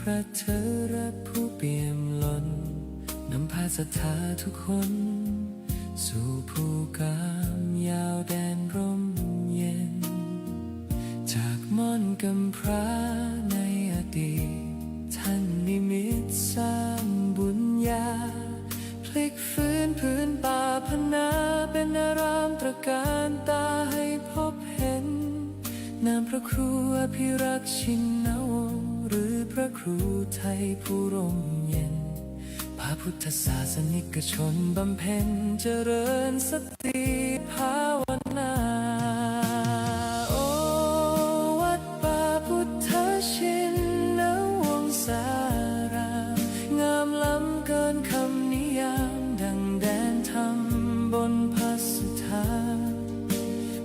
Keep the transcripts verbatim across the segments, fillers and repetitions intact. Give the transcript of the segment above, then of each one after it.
ระเถิดผู้เปี่ยมล้น นำพาศรัทธาทุกคน สู่ภูกามยาวแดนร่มเย็น จากม่อนกำพร้าในอดีต ท่านนิมิตสร้างบุญญา พลิกฟื้นพื้นป่าพนาเป็นอารามตระการตาให้พบเห็น นามพระครูอภิรักษ์ชินวงศ์ หรือพระครูไทยผู้ร่มเย็น พาพุทธศาสนิกชนบำเพ็ญเจริญสติภาวนา โอ วัดป่าพุทธชินวงศาราม งามล้ำเกินคำนิยาม ดังแดนธรรมบนพระสุธา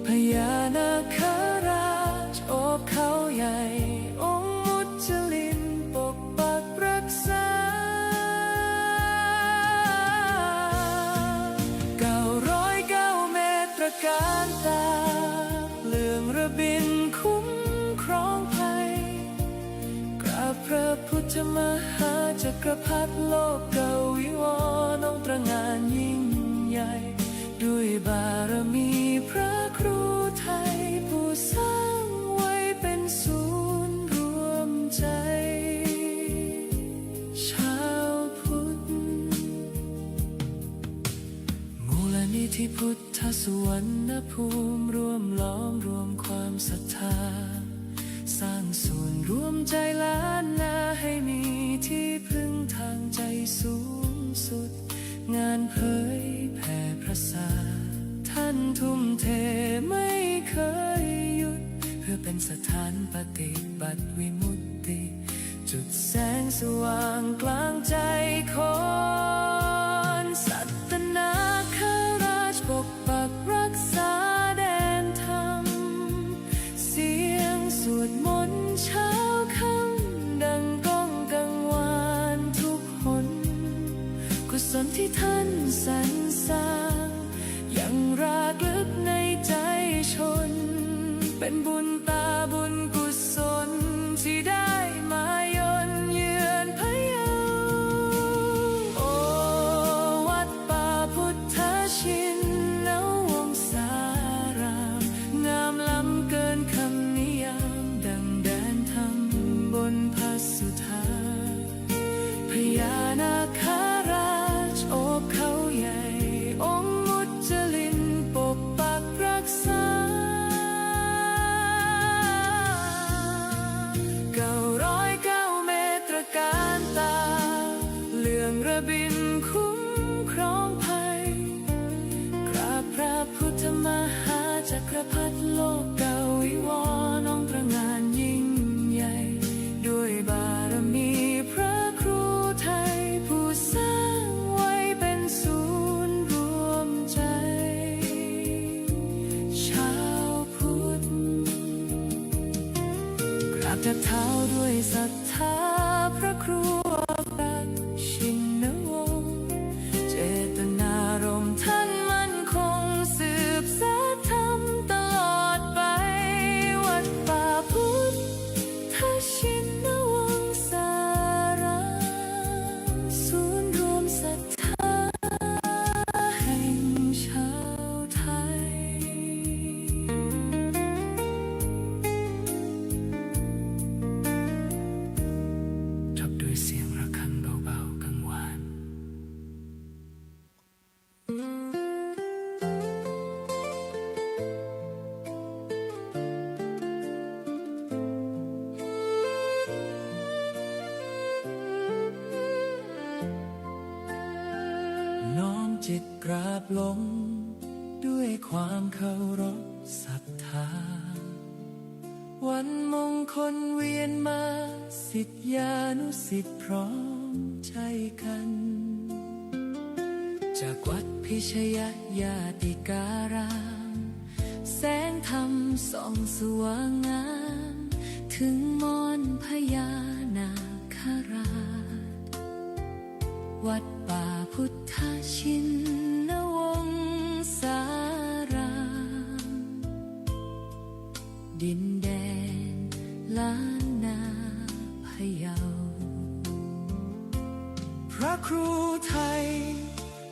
พญานาคราชโอบเขาใหญ่ องค์มุจลินปกปักรักษา เก้าร้อยเก้าเมตรตระการตา เหลืองระบินคุ้มครองภัย กราบพระพุทธมหาจักรพรรดิโลกวิวรณ์ องค์ตระหง่านยิ่งใหญ่ ด้วยบารมีพระครูไทย ผู้สร้างไว้เป็นศูนย์รวมใจ ชาวพุทธ มูลนิธิพุทธสุวรรณภูมิ ร่วมหลอมรวมความศรัทธา สร้างศูนย์รวมใจล้านนา ให้มีที่พึ่งทางใจสูงสุด งานเผยแผ่พระศาสนา ท่านทุ่มเทไม่เคยหยุด เพื่อเป็นสถานปฏิบัติวิมุตติ จุดแสงสว่างกลางใจคน สัตตนาคราชปกปักรักษาแดนธรรม เสียงสวดมนต์เช้าค่ำดังก้องกังวานทุกหน กุศลที่ท่านสรรสร้าง ยังรากลึกในใจชน เป็นบุญตาบุญกุศลที่ได้มาย่นเยือนพะเยา โอ วัดป่าพุทธชินวงศาราม งามล้ำเกินคำนิยาม ดังแดนธรรมบนพระสุธา พญานาคราชโอบเขาใหญ่ องค์มุจลินปกปักรักษา เก้าร้อยเก้าเมตรตระการตา เหลืองระบินคุ้มครองภัย กราบพระพุทธมหาจักรพรรดิโลกวิวรณ์ องค์ตระหง่านยิ่งใหญ่ ด้วยบารมีพระครูไทย ผู้สร้างไว้เป็นศูนย์รวมใจ ชาวพุทธ กราบแทบเท้าด้วยศรัทธาพระครูอภิรักษ์ชินวงศ์ เจตนารมณ์ท่านมั่นคง สืบสานธรรมตลอดไป วัดป่าพุทธชินวงศาราม ศูนย์รวมศรัทธาแห่งชาวไทย จบด้วยเสียงระฆังเบาๆ กังวาน น้อมจิตกราบลงด้วยความเคารพศรัทธา วันมงคลเวียนมา ศิษยานุศิษย์พร้อมใจกัน จากวัดพิชยญาติการาม แสงธรรมส่องสว่างงาม ถึงม่อนพญานาคราช วัดป่าพุทธชินวงศาราม ดินแดนล้านนาพะเยา พระครูไทย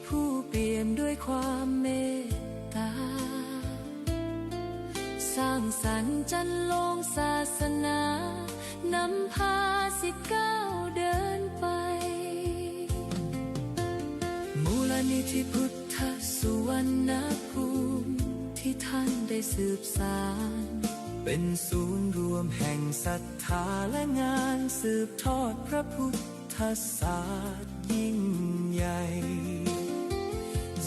ผู้เปี่ยมด้วยความเมตตา สร้างสรรค์จันทร์โลงศาสนา นำพาสิทธิ์ก้าวเดินไป มูลนิธิพุทธสุวรรณภูมิ ที่ท่านได้สืบสาน เป็นศูนย์รวมแห่งศรัทธาและงานสืบทอดพระพุทธศาสตร์ยิ่งใหญ่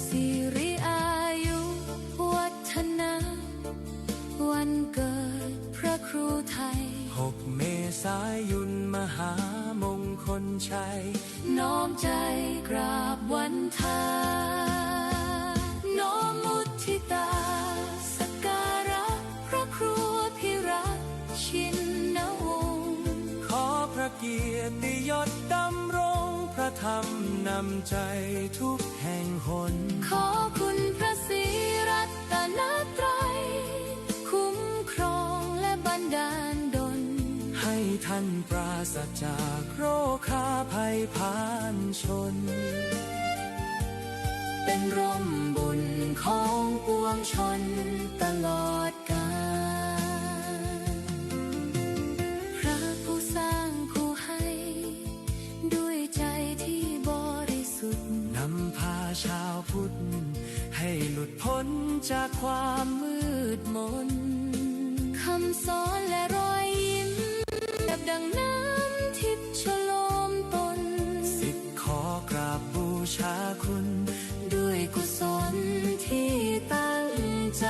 สิริอายุวัฒนะ วันเกิดพระครูไทย หกเมษายนมหามงคลชัย น้อมใจกราบวันทา น้อมมุทิตา สักการะพระครูอภิรักษ์ชินวงศ์ ขอพระเกียรติยศดำรงพระธรรมนำใจทุกแห่งหน ขอคุณพระศรีรัตนตรัย คุ้มครองและบันดาลดล ให้ท่านปราศจากโรคาภัยพานชน เป็นร่มบุญของปวงชนตลอดกาล พระผู้สร้างผู้ให้ ด้วยใจที่บริสุทธิ์ นำพาชาวพุทธ ให้หลุดพ้นจากความมืดมน คำสอนและรอยยิ้ม แบบดังน้ำทิพย์ชโลมตน สิทธิ์ขอกราบบูชาคุณ ด้วยกุศลที่ตั้งใจ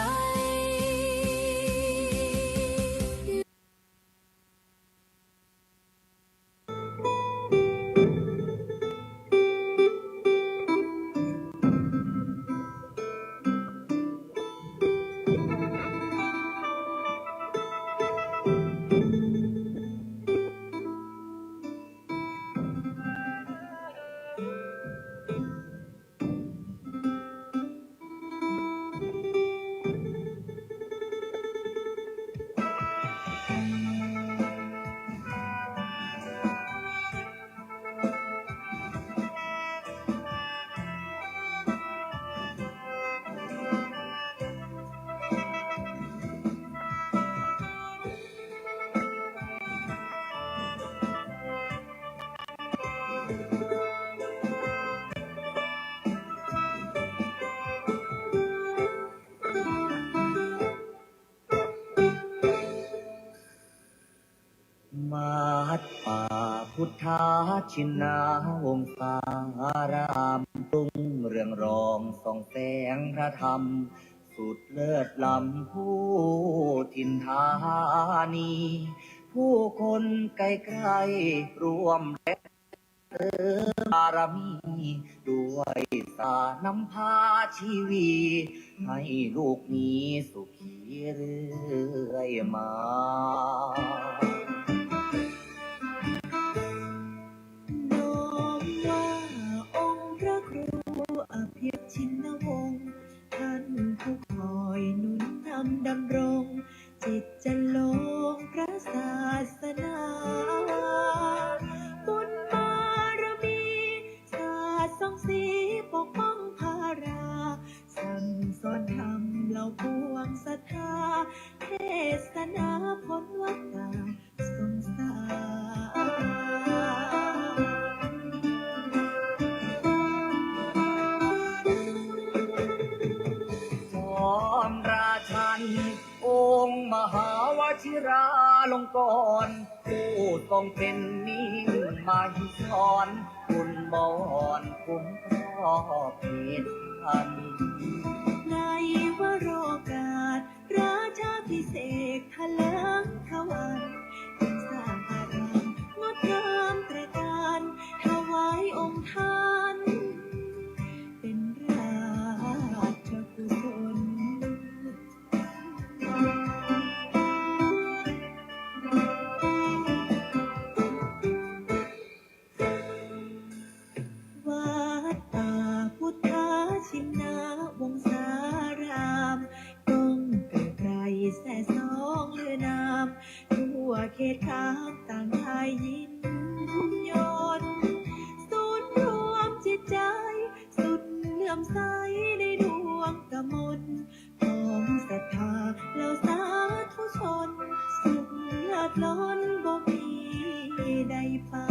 วัดป่าพุทธชินนาวงศาราม รุ่งเรืองรองส่องแสงพระธรรม สุดเลิศล้ำผู้ถิ่นธานี ผู้คนไกลๆร่วมแรง เสริมบารมี ด้วยศรัทธานำพาชีวี ให้ลูกมีสุขีเรื่อยมา น้อมว่าองค์พระครูอภิชินวงศ์ ท่านผู้คอยหนุนนำดำรง จิตจะลงพระศาสนา บุญบารมี สาดส่องสีปกป้องพารา สั่งสอนธรรมเหล่าปวงศรัทธา เทศนาพ้นวัฏฏะสงสาร จอมราชัน องค์มหาวชิราลงกรณ์ ผู้ทรงเป็นมิ่งมหิศร คุณบอนคุ้มครอบเขตพัน ในวโรกาส ราชาภิเษกถลิงขวัญ จึงสร้างอารามงดงามตระการ ถวายองค์ท่าน เป็นราชกุศล วัดป่าพุทธชินนาวงศาราม ก้องไกลๆแสสองลือนาม ทั่ว พาน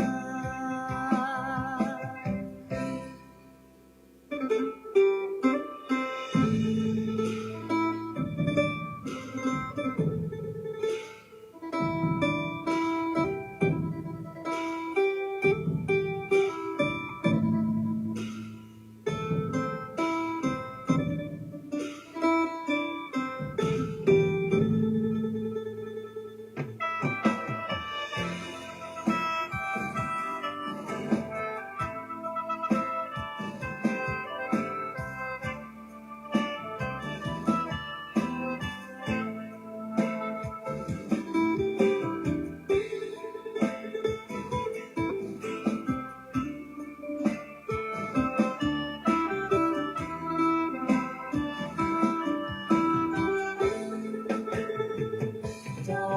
จอ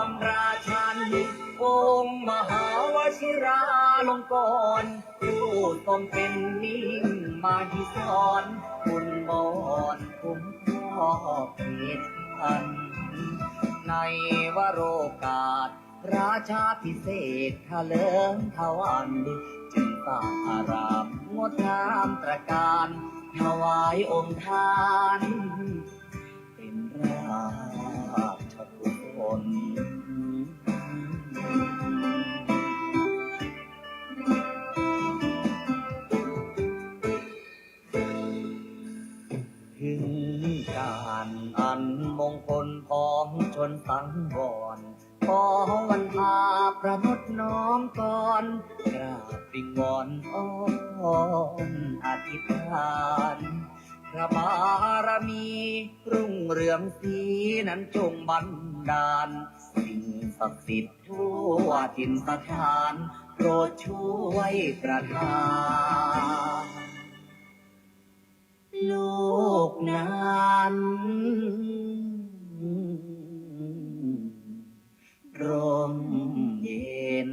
มราชันองค์มหาวชิราลงกรณ์ ผู้ทรงเป็นมิ่งมหิศร บุญบอนคุ้มครอบเขตพัน ในวโรกาสราชาภิเษกเถลิงทวัน จึงสร้างอารามงดงามตระการ ถวายองค์ท่าน เป็นราชกุศล ถึงการอันมงคลพ้องชนสังวร ขอวันพาประนตน้อมกร กราบวิงวอนอ้อนอธิษฐาน พระบารมีรุ่งเรืองสีนั้นจงบันดาล สิ่งศักดิ์สิทธิ์ทั่วถิ่นสถาน โปรดช่วยประทาน ลูกนั้นร่มเย็น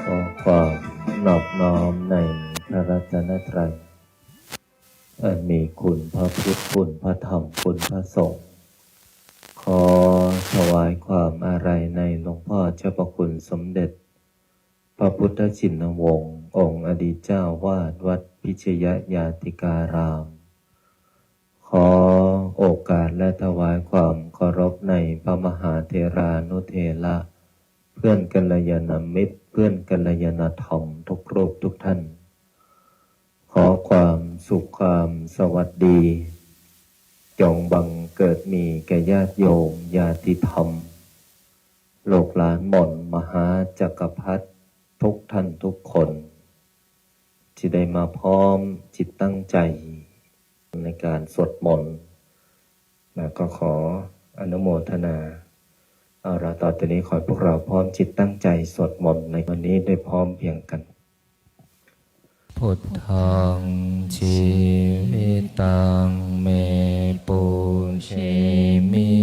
ขอความนอบน้อมในพระรัตนตรัย อันมีคุณพระพุทธ คุณพระธรรม คุณพระสงฆ์ ขอถวายความอาลัยในหลวงพ่อเจ้าพระคุณสมเด็จ พระพุทธชินวงศ์ องค์อดีตเจ้าวาดวัดพิชยญาติการาม ขอโอกาสและถวายความเคารพในพระมหาเถรานุเถระ เพื่อนกัลยาณมิตร เพื่อนกัลยาณธรรมทุกรูปทุกท่าน ขอความสุขความสวัสดี จงบังเกิดมีแก่ญาติโยมญาติธรรม ลูกหลานหม่อมมหาจักรพรรดิทุกท่านทุกคน ที่ได้มาพร้อมจิตตั้งใจในการสวดมนต์ แล้วก็ขออนุโมทนา เอาละ ต่อจากนี้ขอให้พวกเราพร้อมจิตตั้งใจสวดมนต์ในวันนี้ได้พร้อมเพรียงกัน Buddhaṃ jīvitaṃ me pūjemi.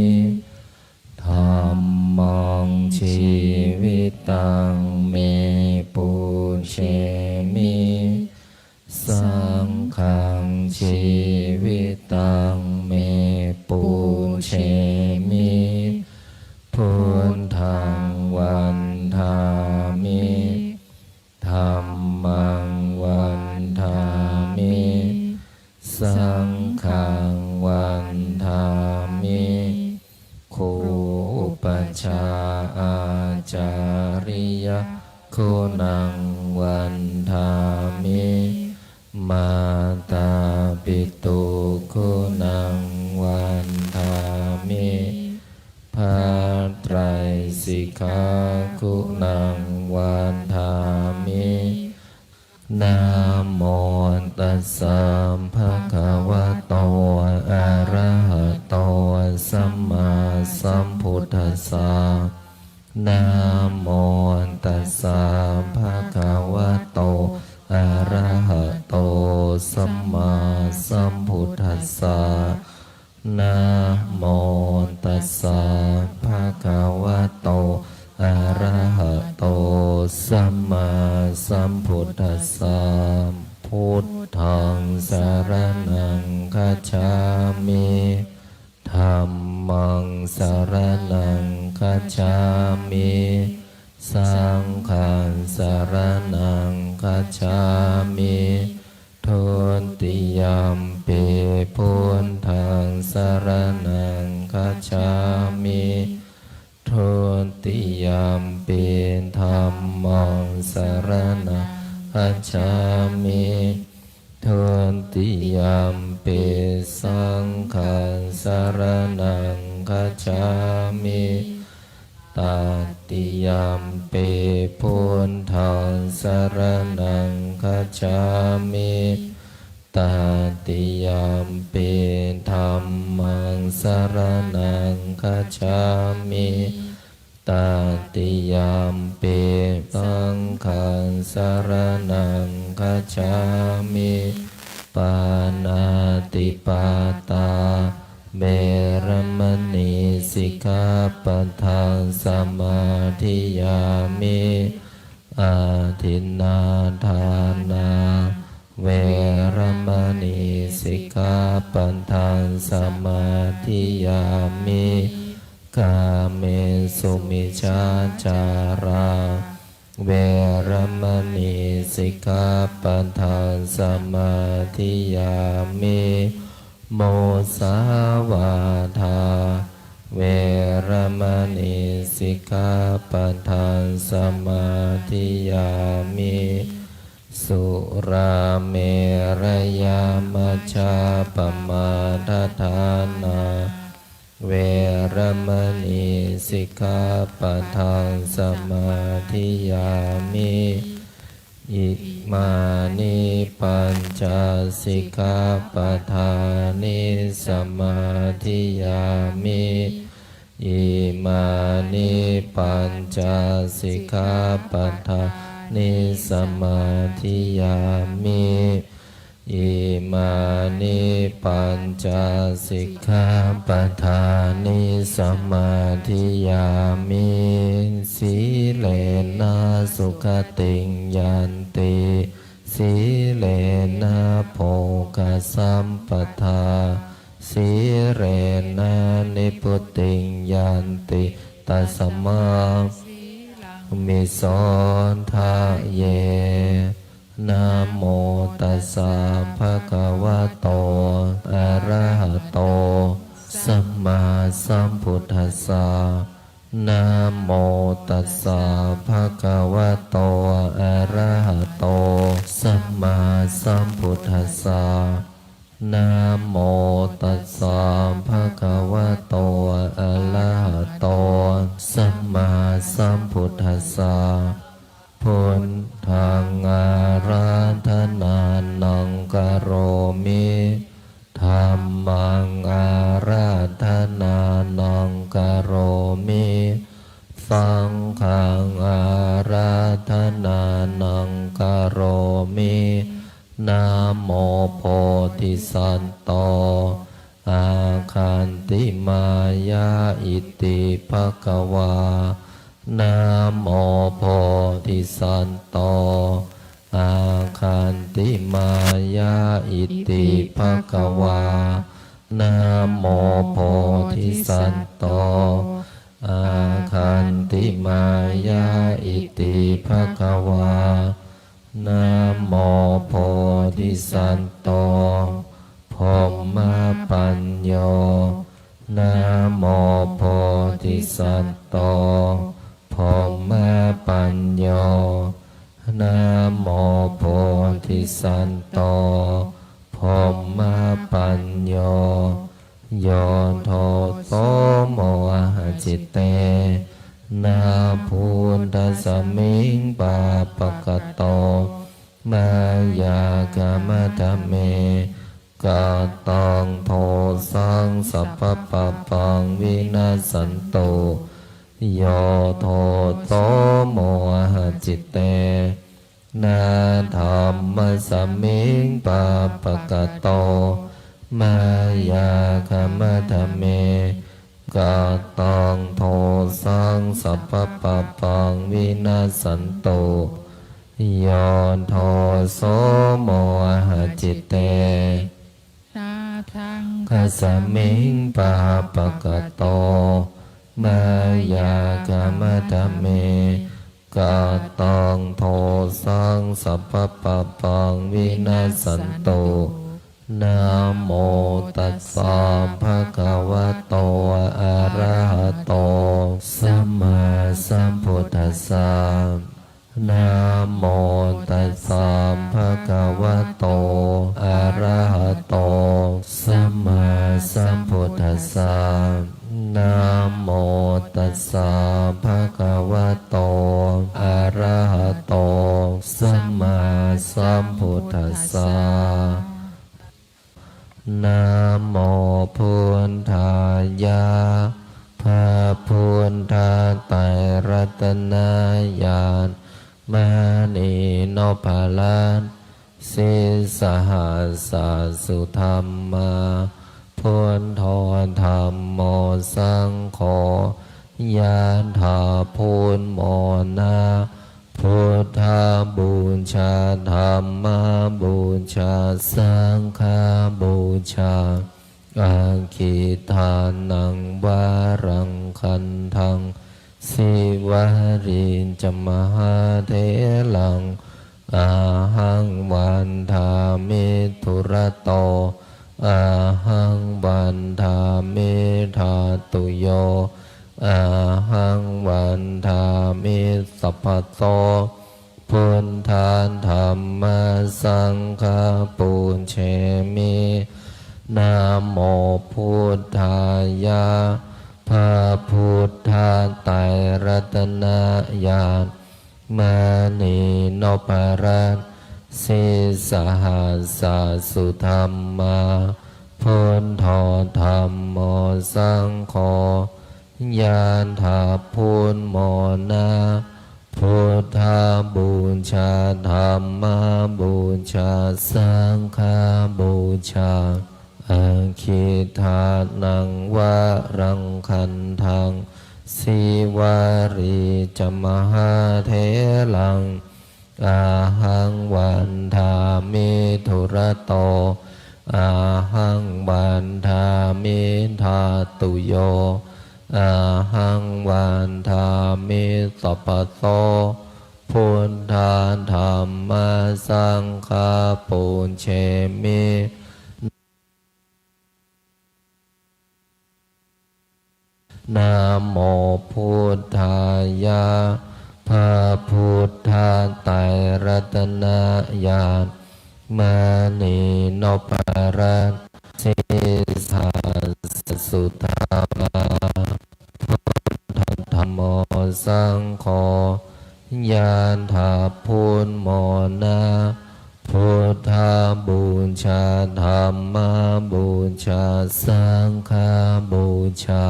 Dhammaṃ jīvitaṃ me pūjemi. Saṅghaṃ jīvitaṃ me pūjemi. Buddhaṃ vandāmi. Dhammaṃ vandāmi. Saṅghaṃ vandāmi. ครูอุปัชฌาย์ ācariya guṇaṃ vandāmi. Mātāpitu guṇaṃ vandāmi. พระไตรสิกขา guṇaṃ vandāmi. Namo tassa bhagavato arahato sammāsambuddhassa. Namo tassa bhagavato arahato sammāsambuddhassa. Namo tassa bhagavato arahato sammāsambuddhassa. Buddhaṃ saraṇaṃ gacchāmi. Dhammaṃ saraṇaṃ gacchāmi. Saṅghaṃ saraṇaṃ gacchāmi. Dutiyampi buddhaṃ saraṇaṃ gacchāmi. Dutiyampi dhammaṃ saraṇaṃ gacchāmi. Dutiyampi saṅghaṃ saraṇaṃ gacchāmi. Tatiyampi buddhaṃ saraṇaṃ gacchāmi. Tatiyampi dhammaṃ saraṇaṃ gacchāmi. Tatiyampi saṅghaṃ saraṇaṃ gacchāmi. Pāṇātipātā veramaṇī sikkhāpadaṃ samādiyāmi. Adinnādānā veramaṇī sikkhāpadaṃ samādiyāmi. Kāmesu micchācārā veramaṇī sikkhāpadaṃ samādiyāmi. Musāvādā veramaṇī sikkhāpadaṃ samādiyāmi. Surāmerayamajjapamādaṭṭhānā veramaṇī sikkhāpadaṃ samādiyāmi. Imāni pañca sikkhāpadāni samādiyāmi. Imāni pañca sikkhāpadāni samādiyāmi. Imāni pañca sikkhāpadāni samādiyāmi. Sīlena sugatiṃ yanti, sīlena bhogasampadā, sīlena nibbutiṃ yanti, tasmā sīlaṃ visodhaye. Namo tassa bhagavato arahato sammāsambuddhassa. Namo tassa bhagavato arahato sammāsambuddhassa. Namo tassa bhagavato arahato sammāsambuddhassa. Buddhaṃ ārādhanānaṃ karomi. Dhammaṃ ārādhanānaṃ karomi. Saṅghaṃ ārādhanānaṃ karomi. Namo bodhisatto āgantimāya iti bhagavā. Namo bodhisatto āgantimāya iti bhagavā. Namo bodhisatto āgantimāya iti bhagavā. Namo bodhisatto brahmapañño. Namo bodhisatto brahmapañño. Namo bodhisatto brahmapañño. Yo doso mohacitena buddhasmiṃ pāpakato mayā khamatha me kataṃ dosaṃ sabbapāpaṃ vinassantu. Yo doso mohacitena dhammasmiṃ pāpakato mayā khamatha me kataṃ dosaṃ sabbapāpaṃ vinassantu. Yo doso mohacitte sāsaṅkhasmiṃ pahāpakato mayā khamatha me kataṃ dosaṃ sabbapāpaṃ vinassantu. Namo tassa bhagavato arahato sammāsambuddhassa. Namo tassa bhagavato arahato sammāsambuddhassa. Namo tassa bhagavato arahato sammāsambuddhassa. Namo buddhāya. พระพุทธไตรรัตนญาณ มณีนพรัตน์ sīsahassa sudhammā, buddho dhammo saṅgho, yathā buddhamona, buddhapūjā, dhammapūjā, saṅghapūjā, aggidānaṃ varaṃ gandhaṃ, sīvalī ca mahātheraṃ, ahaṃ vandāmi dūrato, ahaṃ vandāmi dhātuyo, ahaṃ vandāmi sabbaso, buddha dhamma saṅgha pūjemi. Namo buddhāya. พระพุทธไตรรัตนญาณ มณีนพรัตน์ sīsahassa sudhammā, buddho dhammo saṅgho, yathā buddhamona, buddhapūjā, dhammapūjā, saṅghapūjā, aggidānaṃ varaṃ gandhaṃ, sīvalī ca mahātheraṃ, ahaṃ vandāmi dūrato, ahaṃ vandāmi dhātuyo, ahaṃ vandāmi sabbaso, buddha dhamma saṅgha pūjemi. Namo buddhāya. พระพุทธไตรรัตนญาณ มณีนพรัตน์ sīsahassa sudhammā, buddho dhammo saṅgho, yathā buddhamona, buddhapūjā, dhammapūjā, saṅghapūjā,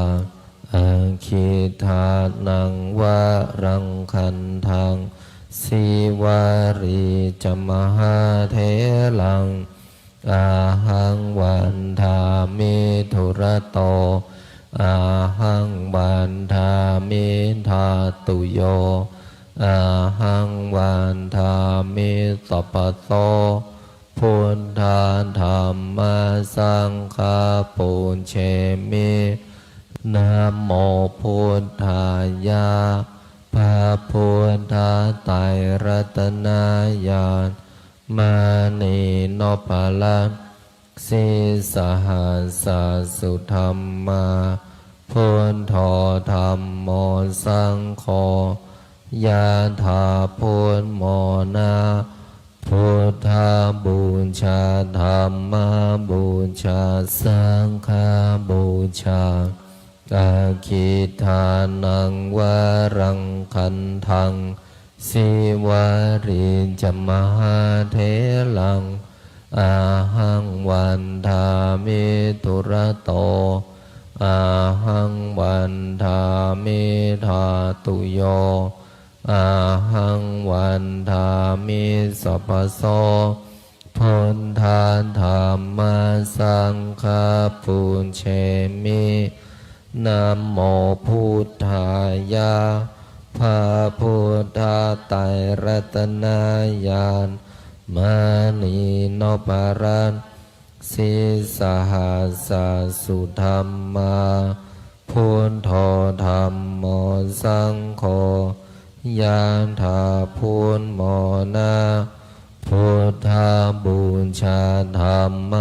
aggidānaṃ varaṃ gandhaṃ, sīvalī ca mahātheraṃ, ahaṃ vandāmi dūrato, ahaṃ vandāmi dhātuyo, ahaṃ vandāmi sabbaso, buddha dhamma saṅgha pūjemi. Namo buddhāya. พระพุทธไตรรัตนญาณ มณีนพรัตน์ sīsahassa sudhammā, buddho dhammo saṅgho, yathā buddhamona, buddhapūjā, dhammapūjā, saṅghapūjā, aggidānaṃ varaṃ gandhaṃ, sīvalī ca mahātheraṃ, ahaṃ vandāmi dūrato, ahaṃ vandāmi dhātuyo, ahaṃ vandāmi sabbaso, buddha dhamma saṅgha pūjemi. Namo buddhāya. พระพุทธไตรรัตนญาณ มณีนพรัตน์ sīsahassa sudhammā, buddho dhammo saṅgho, ยะถา พุทโธ นะ พุทธบูชา ธัมม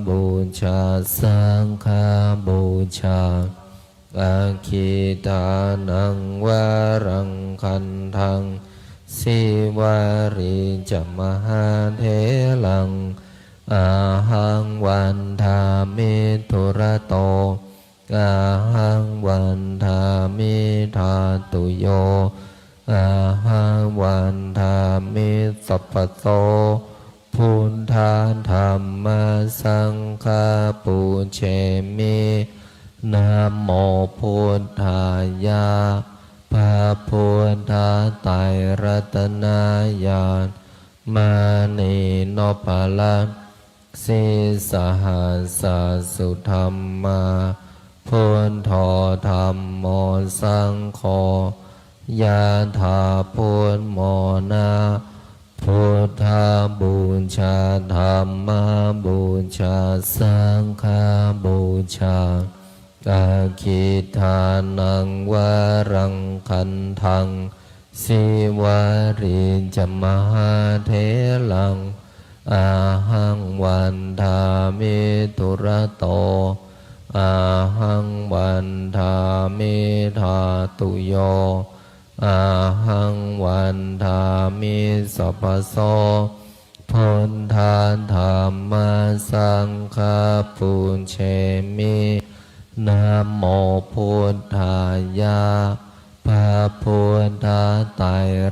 บูชา สังฆบูชา Aggidānaṃ varaṃ gandhaṃ, Sīvalī ca mahātheraṃ, ahaṃ vandāmi dūrato, ahaṃ vandāmi dhātuyo, ahaṃ vandāmi sabbaso. Buddha dhamma saṅgha pūjemi. Namo buddhāya. พระพุทธไตรรัตนญาณ มณีนพรัตน์ sīsahassa sudhammā, buddho dhammo saṅgho, ยะถา พุทโธ นะ Buddhabūjā, dhammabūjā, saṅghabūjā. Aggidānaṃ varaṃ gandhaṃ, Sīvalī ca mahātheraṃ, ahaṃ vandāmi dūrato, ahaṃ vandāmi dhātuyo, ahaṃ vandāmi sabbaso. Buddha dhamma saṅgha pūjemi. Namo buddhāya. พระพุทธไตร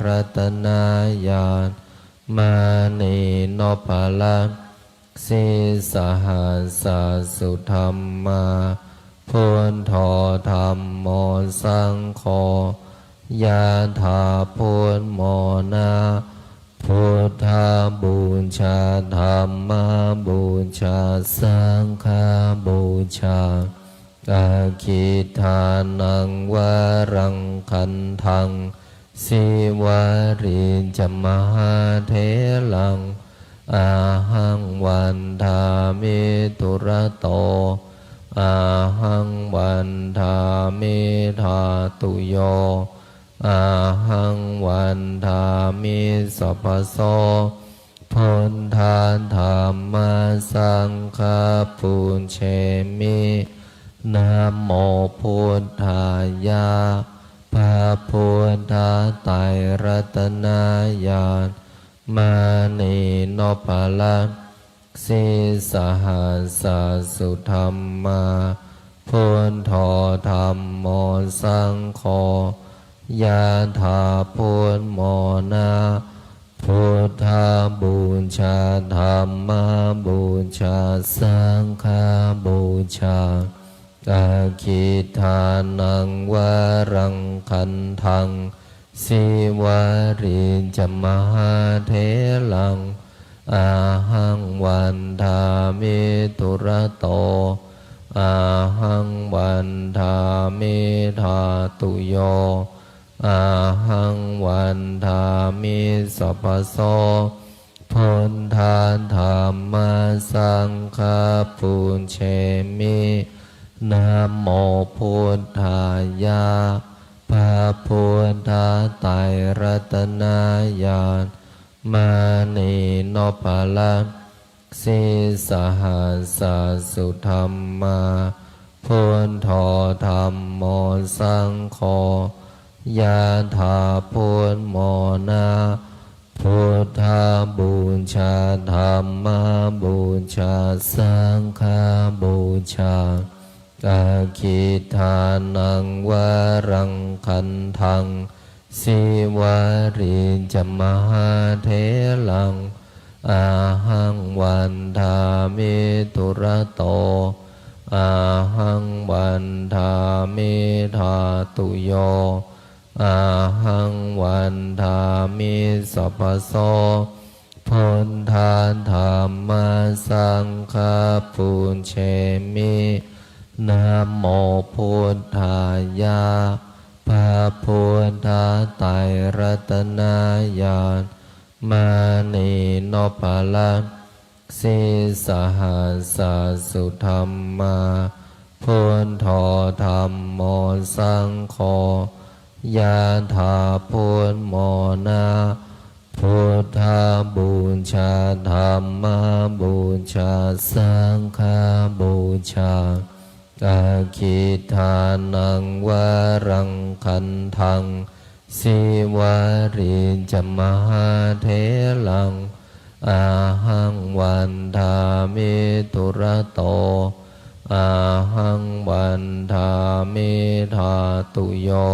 รัตนญาณ มณีนพรัตน์ sīsahassa sudhammā, buddho dhammo saṅgho, yathā buddhamona. Buddhabūjā, dhammabūjā, saṅghabūjā. Aggidānaṃ varaṃ gandhaṃ, Sīvalī ca mahātheraṃ, ahaṃ vandāmi dūrato, ahaṃ vandāmi dhātuyo, ahaṃ vandāmi sabbaso. Buddha dhamma saṅgha pūjemi. Namo buddhāya. พระพุทธไตรรัตนญาณ มณีนพรัตน์ sīsahassa sudhammā, buddho dhammo saṅgho, yathā buddhamona. Buddhabūjā, dhammabūjā, saṅghabūjā. Aggidānaṃ varaṃ gandhaṃ, Sīvalī ca mahātheraṃ, ahaṃ vandāmi dūrato, ahaṃ vandāmi dhātuyo, ahaṃ vandāmi sabbaso. Buddha dhamma saṅgha pūjemi. Namo buddhāya. พระพุทธไตรรัตนญาณ มณีนพรัตน์ sīsahassa sudhammā, buddho dhammo saṅgho, yathā buddhamona. Buddhabūjā, dhammabūjā, saṅghabūjā. Aggidānaṃ varaṃ gandhaṃ, Sīvalī ca mahātheraṃ, ahaṃ vandāmi dūrato, ahaṃ vandāmi dhātuyo, ahaṃ vandāmi sabbaso. Buddha dhamma saṅgha pūjemi. Namo buddhāya. พระพุทธไตรรัตนญาณ มณีนพรัตน์ sīsahassa sudhammā, buddho dhammo saṅgho, ยะถา พุทโธ นะ Buddhapūjā, Dhammapūjā, Saṅghapūjā. Aggidānaṃ varaṃ gandhaṃ, Sīvalī ca mahātheraṃ, ahaṃ vandāmi dūrato, ahaṃ vandāmi dhātuyo,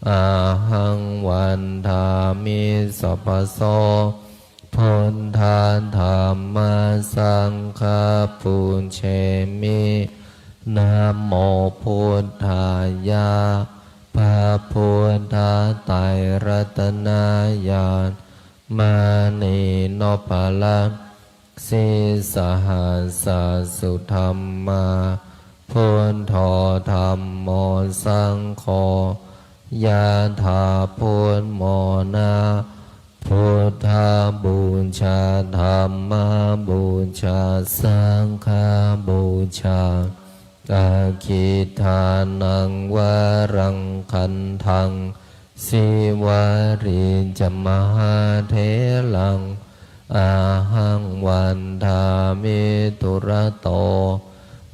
ahaṃ vandāmi sabbaso. Buddha dhamma saṅgha pūjemi. Namo buddhāya. พระพุทธไตรรัตนญาณ มณีนพรัตน์ sīsahassa sudhammā, buddho dhammo saṅgho, ยะถา พุทโธ นะ Buddhapūjā, Dhammapūjā, Saṅghapūjā. Aggidānaṃ varaṃ gandhaṃ, Sīvalī ca mahātheraṃ, ahaṃ vandāmi dūrato,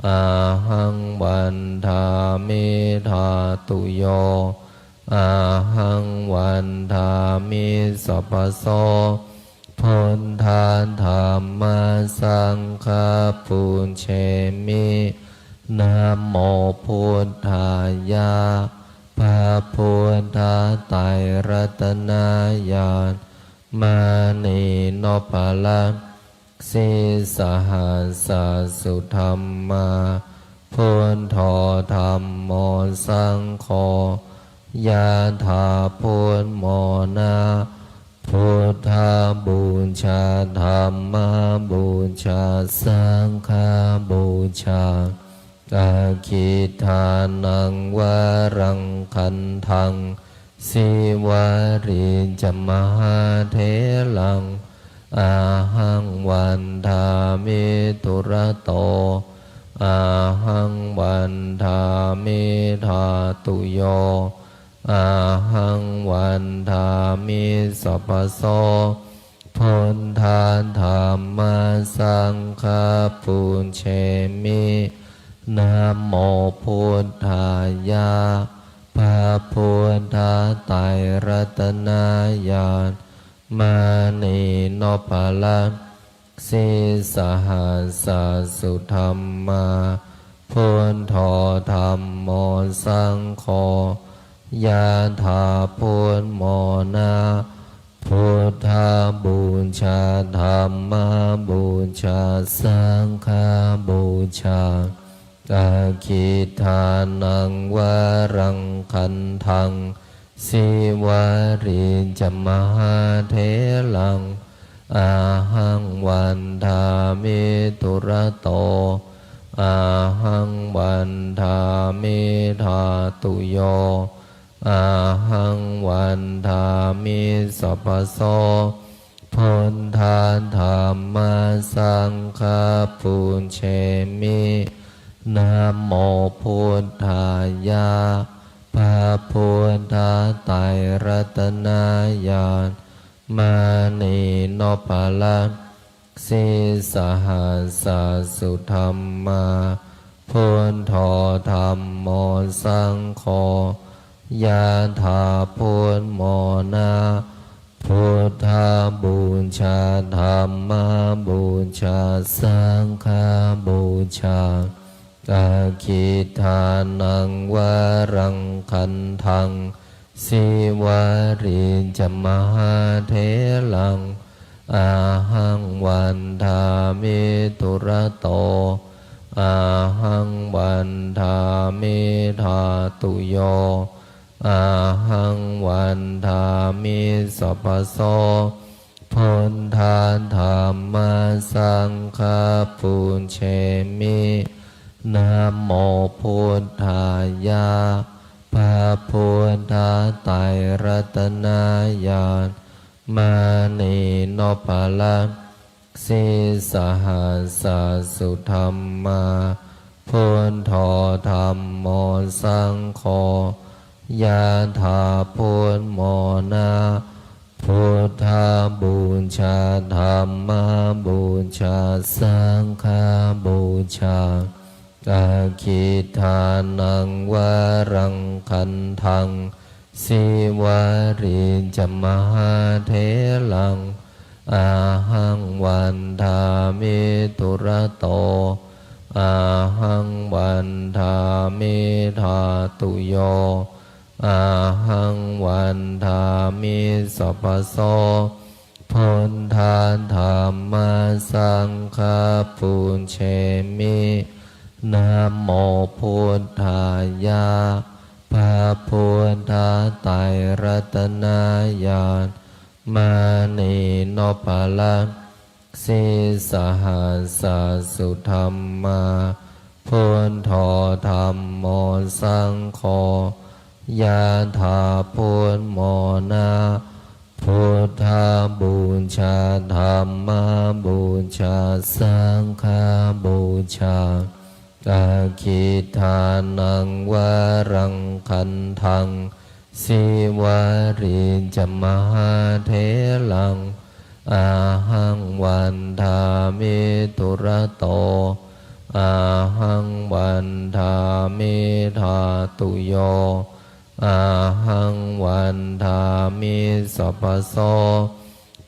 ahaṃ vandāmi dhātuyo, ahaṃ vandāmi sabbaso. Buddha dhamma saṅgha pūjemi. Namo buddhāya. พระพุทธไตรรัตนญาณ มณีนพรัตน์ sīsahassa sudhammā, buddho dhammo saṅgho, ยะถา พุทโธ นะ Buddhapūjā, Dhammapūjā, Saṅghapūjā. Aggidānaṃ varaṃ gandhaṃ, Sīvalī ca mahātheraṃ, ahaṃ vandāmi dūrato, ahaṃ vandāmi dhātuyo, ahaṃ vandāmi sabbaso. Buddha dhamma saṅgha pūjemi. Namo buddhāya. พระพุทธไตรรัตนญาณ มณีนพรัตน์ sīsahassa sudhammā, buddho dhammo saṅgho, ยะถา พุทโธ นะ Buddhapūjā, Dhammapūjā, Saṅghapūjā. Aggidānaṃ varaṃ gandhaṃ, Sīvalī ca mahātheraṃ, ahaṃ vandāmi dūrato, ahaṃ vandāmi dhātuyo, ahaṃ vandāmi sabbaso. Buddha dhamma saṅgha pūjemi. Namo buddhāya. พระพุทธไตรรัตนญาณ มณีนพรัตน์ sīsahassa sudhammā, buddho dhammo saṅgho, ยะถา พุทโธ นะ Buddhapūjā, Dhammapūjā, Saṅghapūjā. Aggidānaṃ varaṃ gandhaṃ, Sīvalī ca mahātheraṃ, ahaṃ vandāmi dūrato, ahaṃ vandāmi dhātuyo, ahaṃ vandāmi sabbaso. Buddha dhamma saṅgha pūjemi. Namo buddhāya. พระพุทธไตรรัตนญาณ มณีนพรัตน์ sīsahassa sudhammā, buddho dhammo saṅgho, yathābudmona, buddhapūjā, dhammapūjā, saṅghapūjā, aggidānaṃ varaṃ gandhaṃ, Sīvalī ca mahātheraṃ, ahaṃ vandāmi dūrato, ahaṃ vandāmi dhātuyo, ahaṃ vandāmi sabbaso, buddha dhamma saṅgha pūjemi, namo buddhāya. พระพุทธไตรรัตนญาณ มณีนพรัตน์ sīsahassa sudhammā, buddho dhammo saṅgho, yathābudmona, buddhapūjā, dhammapūjā, saṅghapūjā, aggidānaṃ varaṃ gandhaṃ, Sīvalī ca mahātheraṃ, ahaṃ vandāmi dūrato, ahaṃ vandāmi dhātuyo, ahaṃ vandāmi sabbaso,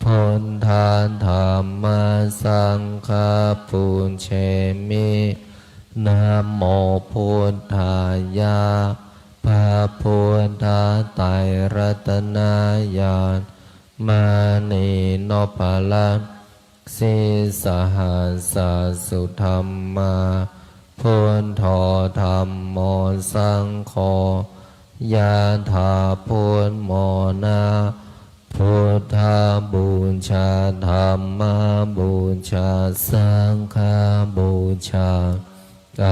buddha dhamma saṅgha pūjemi, namo buddhāya. พระพุทธไตรรัตนญาณ มณีนพรัตน์ sīsahassa sudhammā, buddho dhammo saṅgho, yathābudmona, buddhapūjā, dhammapūjā, saṅghapūjā,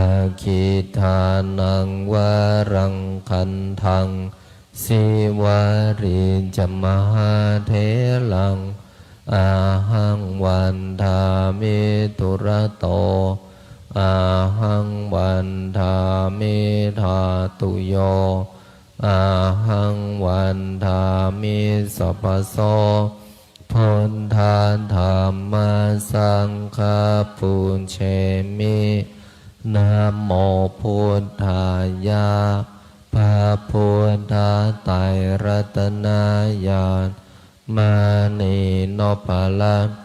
aggidānaṃ varaṃ gandhaṃ, Sīvalī ca mahātheraṃ, ahaṃ vandāmi dūrato, ahaṃ vandāmi dhātuyo, ahaṃ vandāmi sabbaso, buddha dhamma saṅgha pūjemi, namo buddhāya. พระพุทธไตรรัตนญาณ มณีนพรัตน์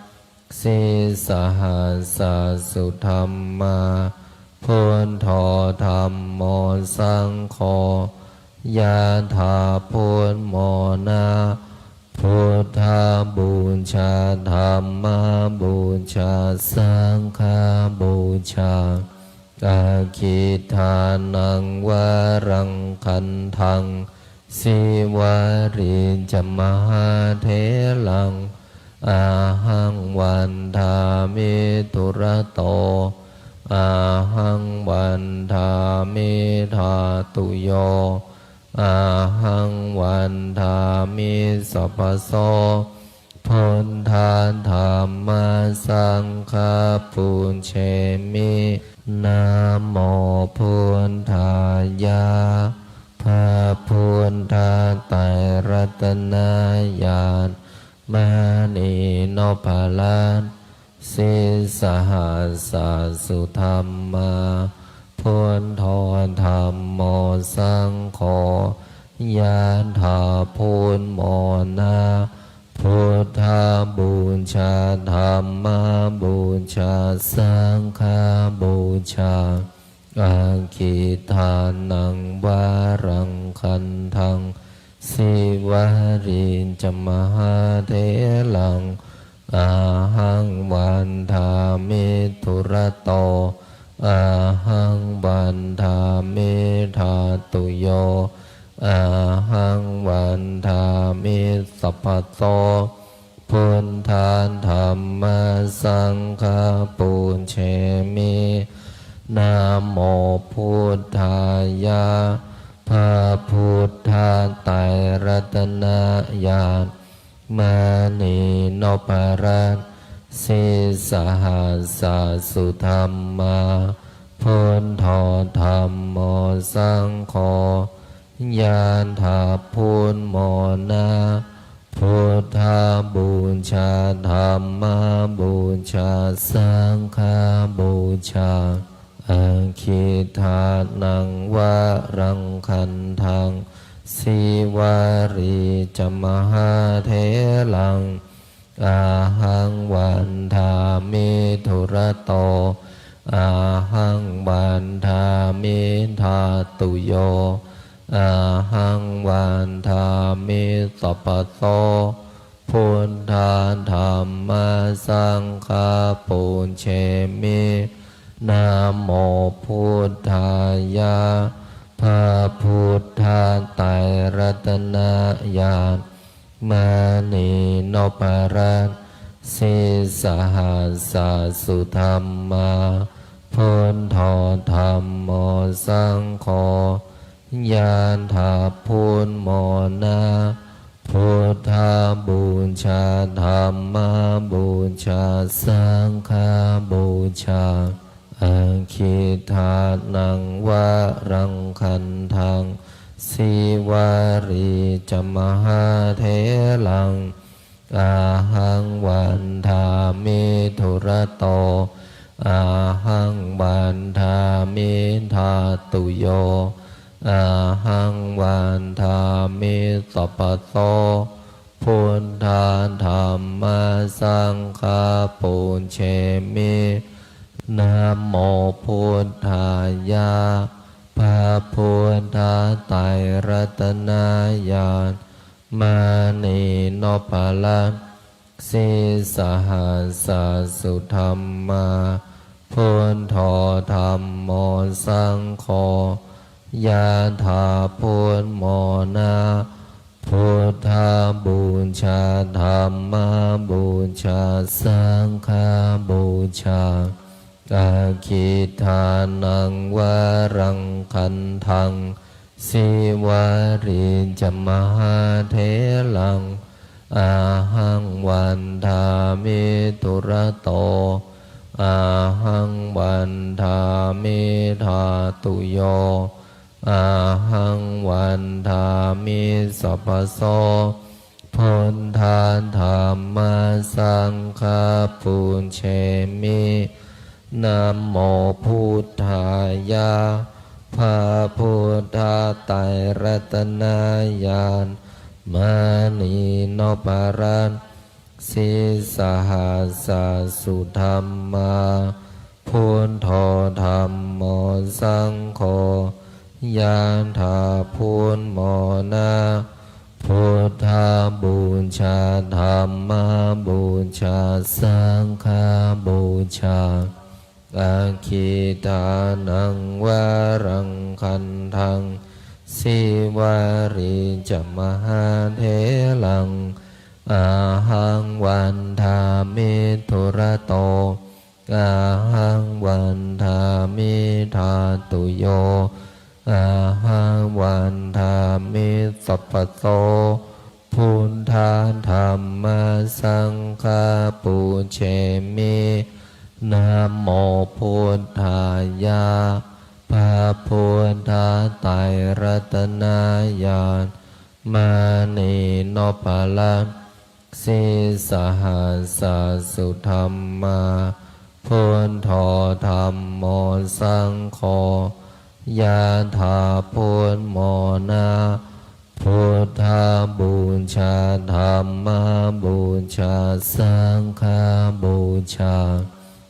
sīsahassa sudhammā, buddho dhammo saṅgho, yathābudmona, buddhapūjā, dhammapūjā, saṅghapūjā, aggidānaṃ varaṃ gandhaṃ, Sīvalī ca mahātheraṃ, ahaṃ vandāmi dūrato, ahaṃ vandāmi dhātuyo, ahaṃ vandāmi sabbaso, buddha dhamma saṅgha pūjemi, namo buddhāya. พระพุทธไตรรัตนญาณ มณีนพรัตน์ sīsahassa sudhammā, buddho dhammo saṅgho, yathābudmona, buddhapūjā, dhammapūjā, saṅghapūjā, aggidānaṃ varaṃ gandhaṃ, Sīvalī ca mahātheraṃ, ahaṃ vandāmi dūrato, ahaṃ vandāmi dhātuyo, ahaṃ vandāmi sabbaso, buddha dhamma saṅgha pūjemi, namo buddhāya. พระพุ sasu dhammā, buddho dhammo saṅgho, ñāṇapūmona, buddhapūjā, dhammapūjā, saṅghapūjā. Aggīdānaṃ varaṃ gandhaṃ, sīvalī ca mahātheraṃ, ahaṃ vandāmi dūrato, ahaṃ vandāmi dhātuyo, ahaṃ vandāmi sabbaso, buddha dhamma saṅgha pūjemi. Namo buddhāya. พระพุทธไตรรัตนญาณ มณีนพรัตน์ sīsahassā sudhammā, buddho dhammo saṅgho, ñāṇapūmona, buddhapūjā, dhammapūjā, saṅghapūjā. Aggīdānaṃ varaṃ gandhaṃ, sīvalī ca mahātheraṃ, ahaṃ vandāmi dūrato, ahaṃ vandāmi dhātuyo, ahaṃ vandāmi sabbaso, buddha dhamma saṅgha pūjemi. Namo buddhāya. พระพุทธไตรรัตนญาณ มณีนพรัตน์ sīsahassā sudhammā, buddho dhammo saṅgho, ñāṇapūmona, buddhapūjā, dhammapūjā, saṅghapūjā. Aggīdānaṃ varaṃ gandhaṃ, sīvalī ca mahātheraṃ, ahaṃ vandāmi dūrato, ahaṃ vandāmi dhātuyo, ahaṃ vandāmi sabbaso, buddha dhamma saṅgha pūjemi. Namo buddhāya. พระพุทธไตรรัตนญาณ มณีนพรัตน์ sīsahassā sudhammā, buddho dhammo saṅgho, ñāṇapūmona, buddhapūjā, dhammapūjā, saṅghapūjā. Aggīdānaṃ varaṃ gandhaṃ, sīvalī ca mahātheraṃ, ahaṃ vandāmi dūrato, ahaṃ vandāmi dhātuyo, ahaṃ vandāmi sabbaso, buddha dhamma saṅgha pūjemi. Namo buddhāya. พระพุทธไตรรัตนญาณ มณีนพรัตน์ sīsahassā sudhammā, buddho dhammo saṅgho, ñāṇapūmona, buddhapūjā, dhammapūjā, saṅghapūjā.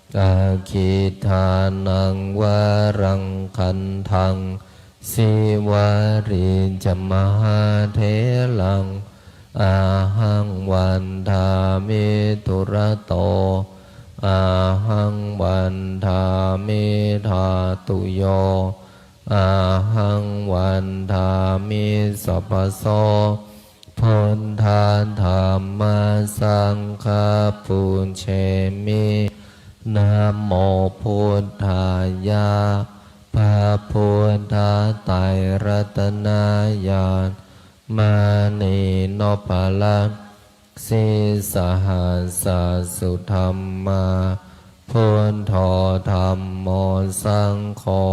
Aggīdānaṃ varaṃ gandhaṃ, sīvalī ca mahātheraṃ, ahaṃ vandāmi dūrato, ahaṃ vandāmi dhātuyo, ahaṃ vandāmi sabbaso, buddha dhamma saṅgha pūjemi. Namo buddhāya. พระพุทธไตรรัตนญาณ มณีนพรัตน์ sīsahassā sudhammā, Buddho dhammo saṅgho.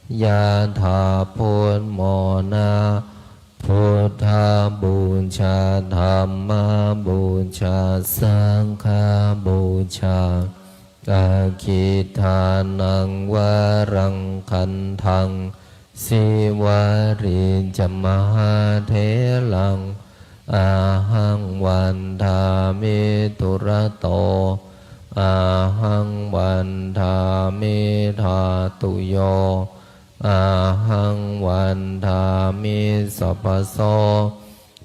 Yathā buddhamona, buddhapūjā dhammapūjā saṅghapūjā. Aggidānaṃ varaṃ gandhaṃ sīvalī ca mahātheraṃ, ahaṃ vandāmi dūrato, ahaṃ vandāmi dhātuyo, ahaṃ vandāmi sabbaso.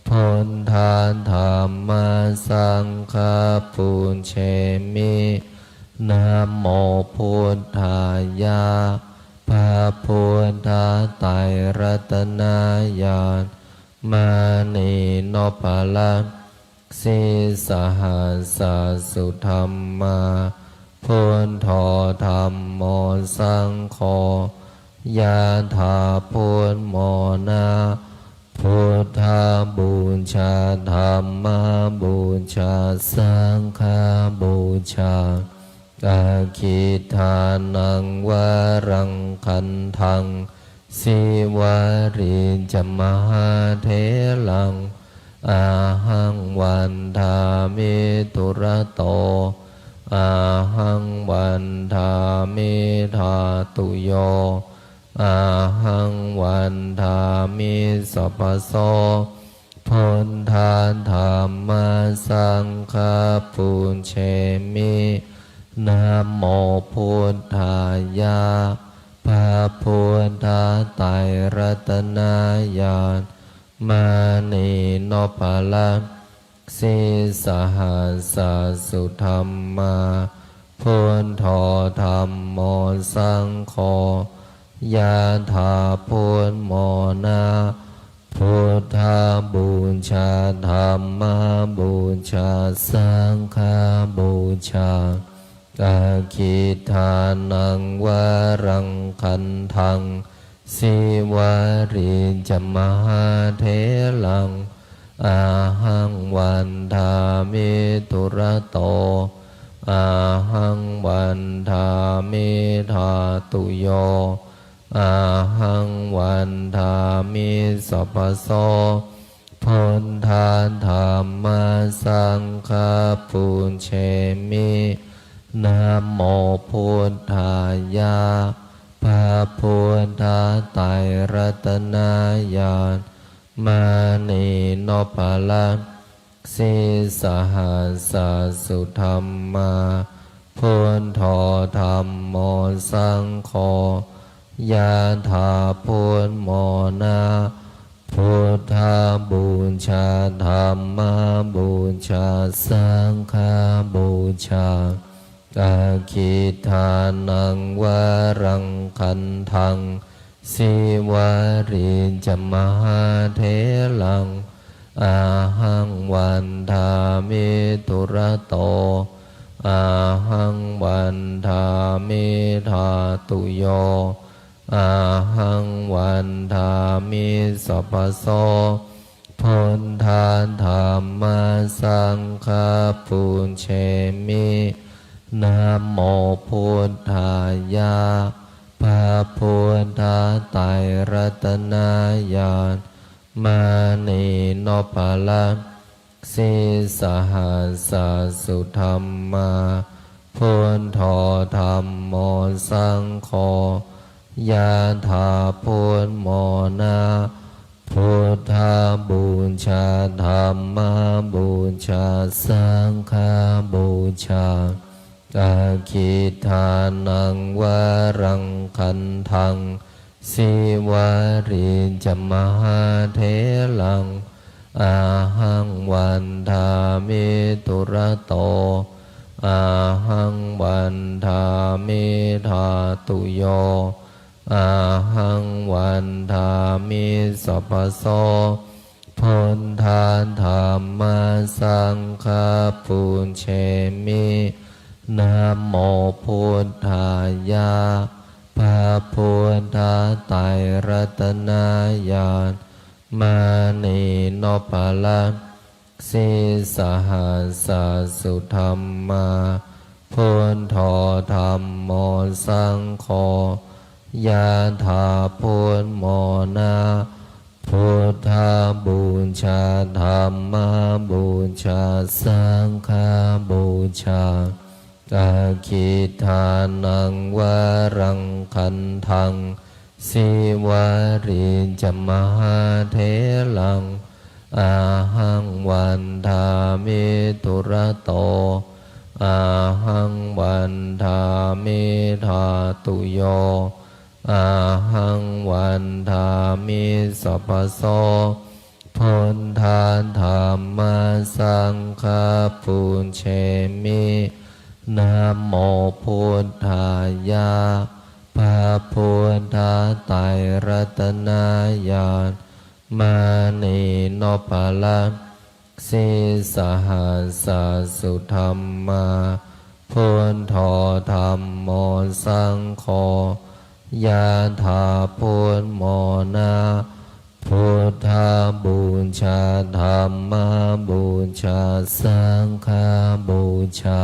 Buddha dhamma saṅgha pūjemi. Namo buddhāya. พระพุทธไตรรัตนญาณ มณีนพรัตน์ sīsahassa sudhammā. Buddho dhammo saṅgho. Yathā buddhamona, buddhapūjā dhammapūjā saṅghapūjā. Aggidānaṃ varaṃ gandhaṃ sīvalī ca mahātheraṃ, ahaṃ vandāmi dūrato, ahaṃ vandāmi dhātuyo, ahaṃ vandāmi sabbaso. Buddha dhamma saṅgha pūjemi. Namo buddhāya. พระพุทธไตรรัตนญาณ มณีนพรัตน์ sīsahassa sudhammā. Buddho dhammo saṅgho. Yathā buddhamona, buddhapūjā dhammapūjā saṅghapūjā. Aggidānaṃ varaṃ gandhaṃ sīvalī ca mahātheraṃ, ahaṃ vandāmi dūrato, ahaṃ vandāmi dhātuyo, ahaṃ vandāmi sabbaso. Buddha dhamma saṅgha pūjemi. Namo buddhāya. พระพุทธไตรรัตนญาณ มณีนพรัตน์ sīsahassa sudhammā. Buddho dhammo saṅgho. Yathā buddhamona, buddhapūjā dhammapūjā saṅghapūjā. Aggidānaṃ varaṃ gandhaṃ sīvalī ca mahātheraṃ, ahaṃ vandāmi dūrato, ahaṃ vandāmi dhātuyo, ahaṃ vandāmi sabbaso. Buddha dhamma saṅgha pūjemi. Namo buddhāya. พระพุทธไตรรัตนญาณ มณีนพรัตน์ sīsahassa sudhammā. Buddho dhammo saṅgho. Yathā buddhamona, buddhapūjā dhammapūjā saṅghapūjā. Aggidānaṃ varaṃ gandhaṃ sīvalī ca mahātheraṃ, ahaṃ vandāmi dūrato, ahaṃ vandāmi dhātuyo, ahaṃ vandāmi sabbaso. Buddha dhamma saṅgha pūjemi. Namo buddhāya. พระพุทธไตรรัตนญาณ มณีนพรัตน์ sīsahassa sudhammā. Buddho dhammo saṅgho. Yathā buddhamona, buddhapūjā dhammapūjā saṅghapūjā. Aggidānaṃ varaṃ gandhaṃ sīvalī ca mahātheraṃ, ahaṃ vandāmi dūrato, ahaṃ vandāmi dhātuyo, ahaṃ vandāmi sabbaso. Buddha dhamma saṅgha pūjemi. Namo buddhāya. พระพุทธไตรรัตนญาณ มณีนพรัตน์ sīsahassa sudhammā. Buddho dhammo saṅgho. Yathā buddhamona, buddhapūjā dhammapūjā saṅghapūjā.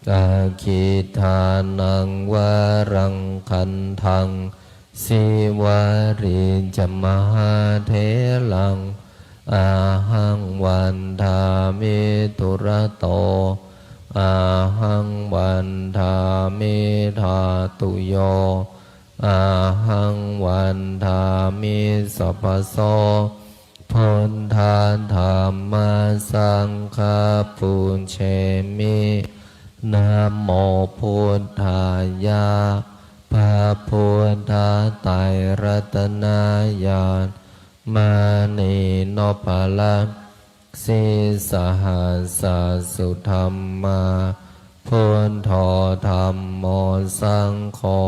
Aggidānaṃ varaṃ gandhaṃ sīvalī ca mahātheraṃ, ahaṃ vandāmi dūrato, ahaṃ vandāmi dhātuyo, ahaṃ vandāmi sabbaso. Buddha dhamma saṅgha pūjemi. Namo buddhāya. พระพุทธไตรรัตนญาณ มณีนพรัตน์ sīsahassa sudhammā. Buddho dhammo saṅgho.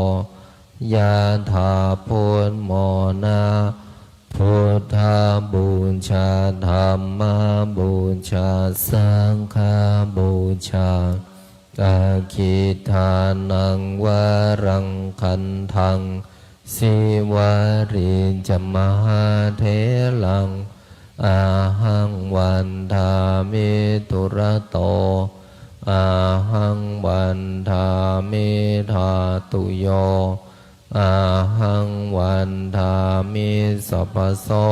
Yathā buddhamona, buddhapūjā dhammapūjā saṅghapūjā. Aggidānaṃ varaṃ gandhaṃ sīvalī ca mahātheraṃ, ahaṃ vandāmi dūrato, ahaṃ vandāmi dhātuyo, ahaṃ vandāmi sabbaso.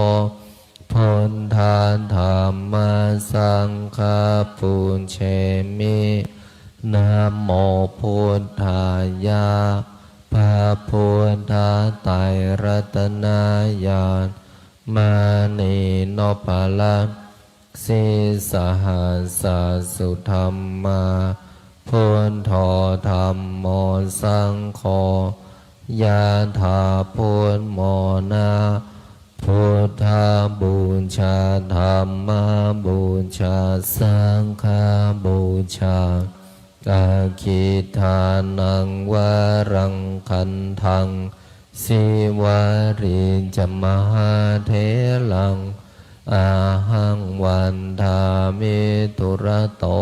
Buddha dhamma saṅgha pūjemi. Namo buddhāya. พระพุทธไตรรัตนญาณ มณีนพรัตน์ sīsahassa sudhammā. Buddho dhammo saṅgho. Yathā buddhamona, buddhapūjā dhammapūjā saṅghapūjā. Aggidānaṃ varaṃ gandhaṃ sīvalī ca mahātheraṃ, ahaṃ vandāmi dūrato,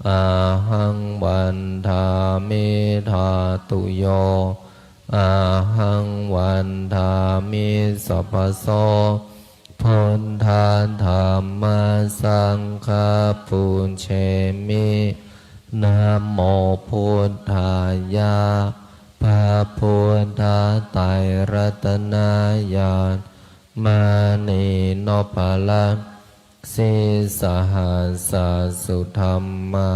ahaṃ vandāmi dhātuyo, ahaṃ vandāmi sabbaso. Buddha dhamma saṅgha pūjemi. Namo buddhāya. พระพุทธไตรรัตนญาณ มณีนพรัตน์ sīsahassa sudhammā.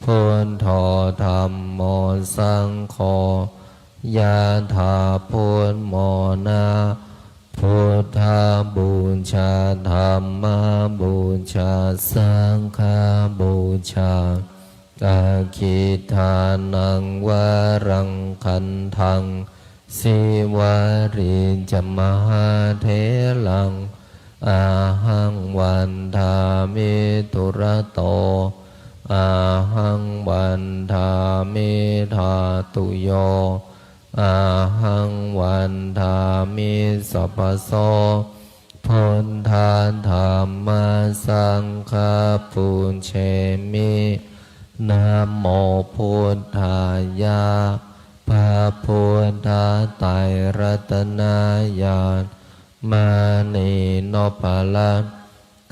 Buddho dhammo saṅgho. Yathā buddhamona, buddhapūjā dhammapūjā saṅghapūjā. Aggidānaṃ varaṃ gandhaṃ sīvalī ca mahātheraṃ, ahaṃ vandāmi dūrato, ahaṃ vandāmi dhātuyo, ahaṃ vandāmi sabbaso. Buddha dhamma saṅgha pūjemi. Namo buddhāya. พระพุทธไตรรัตนญาณ มณีนพรัตน์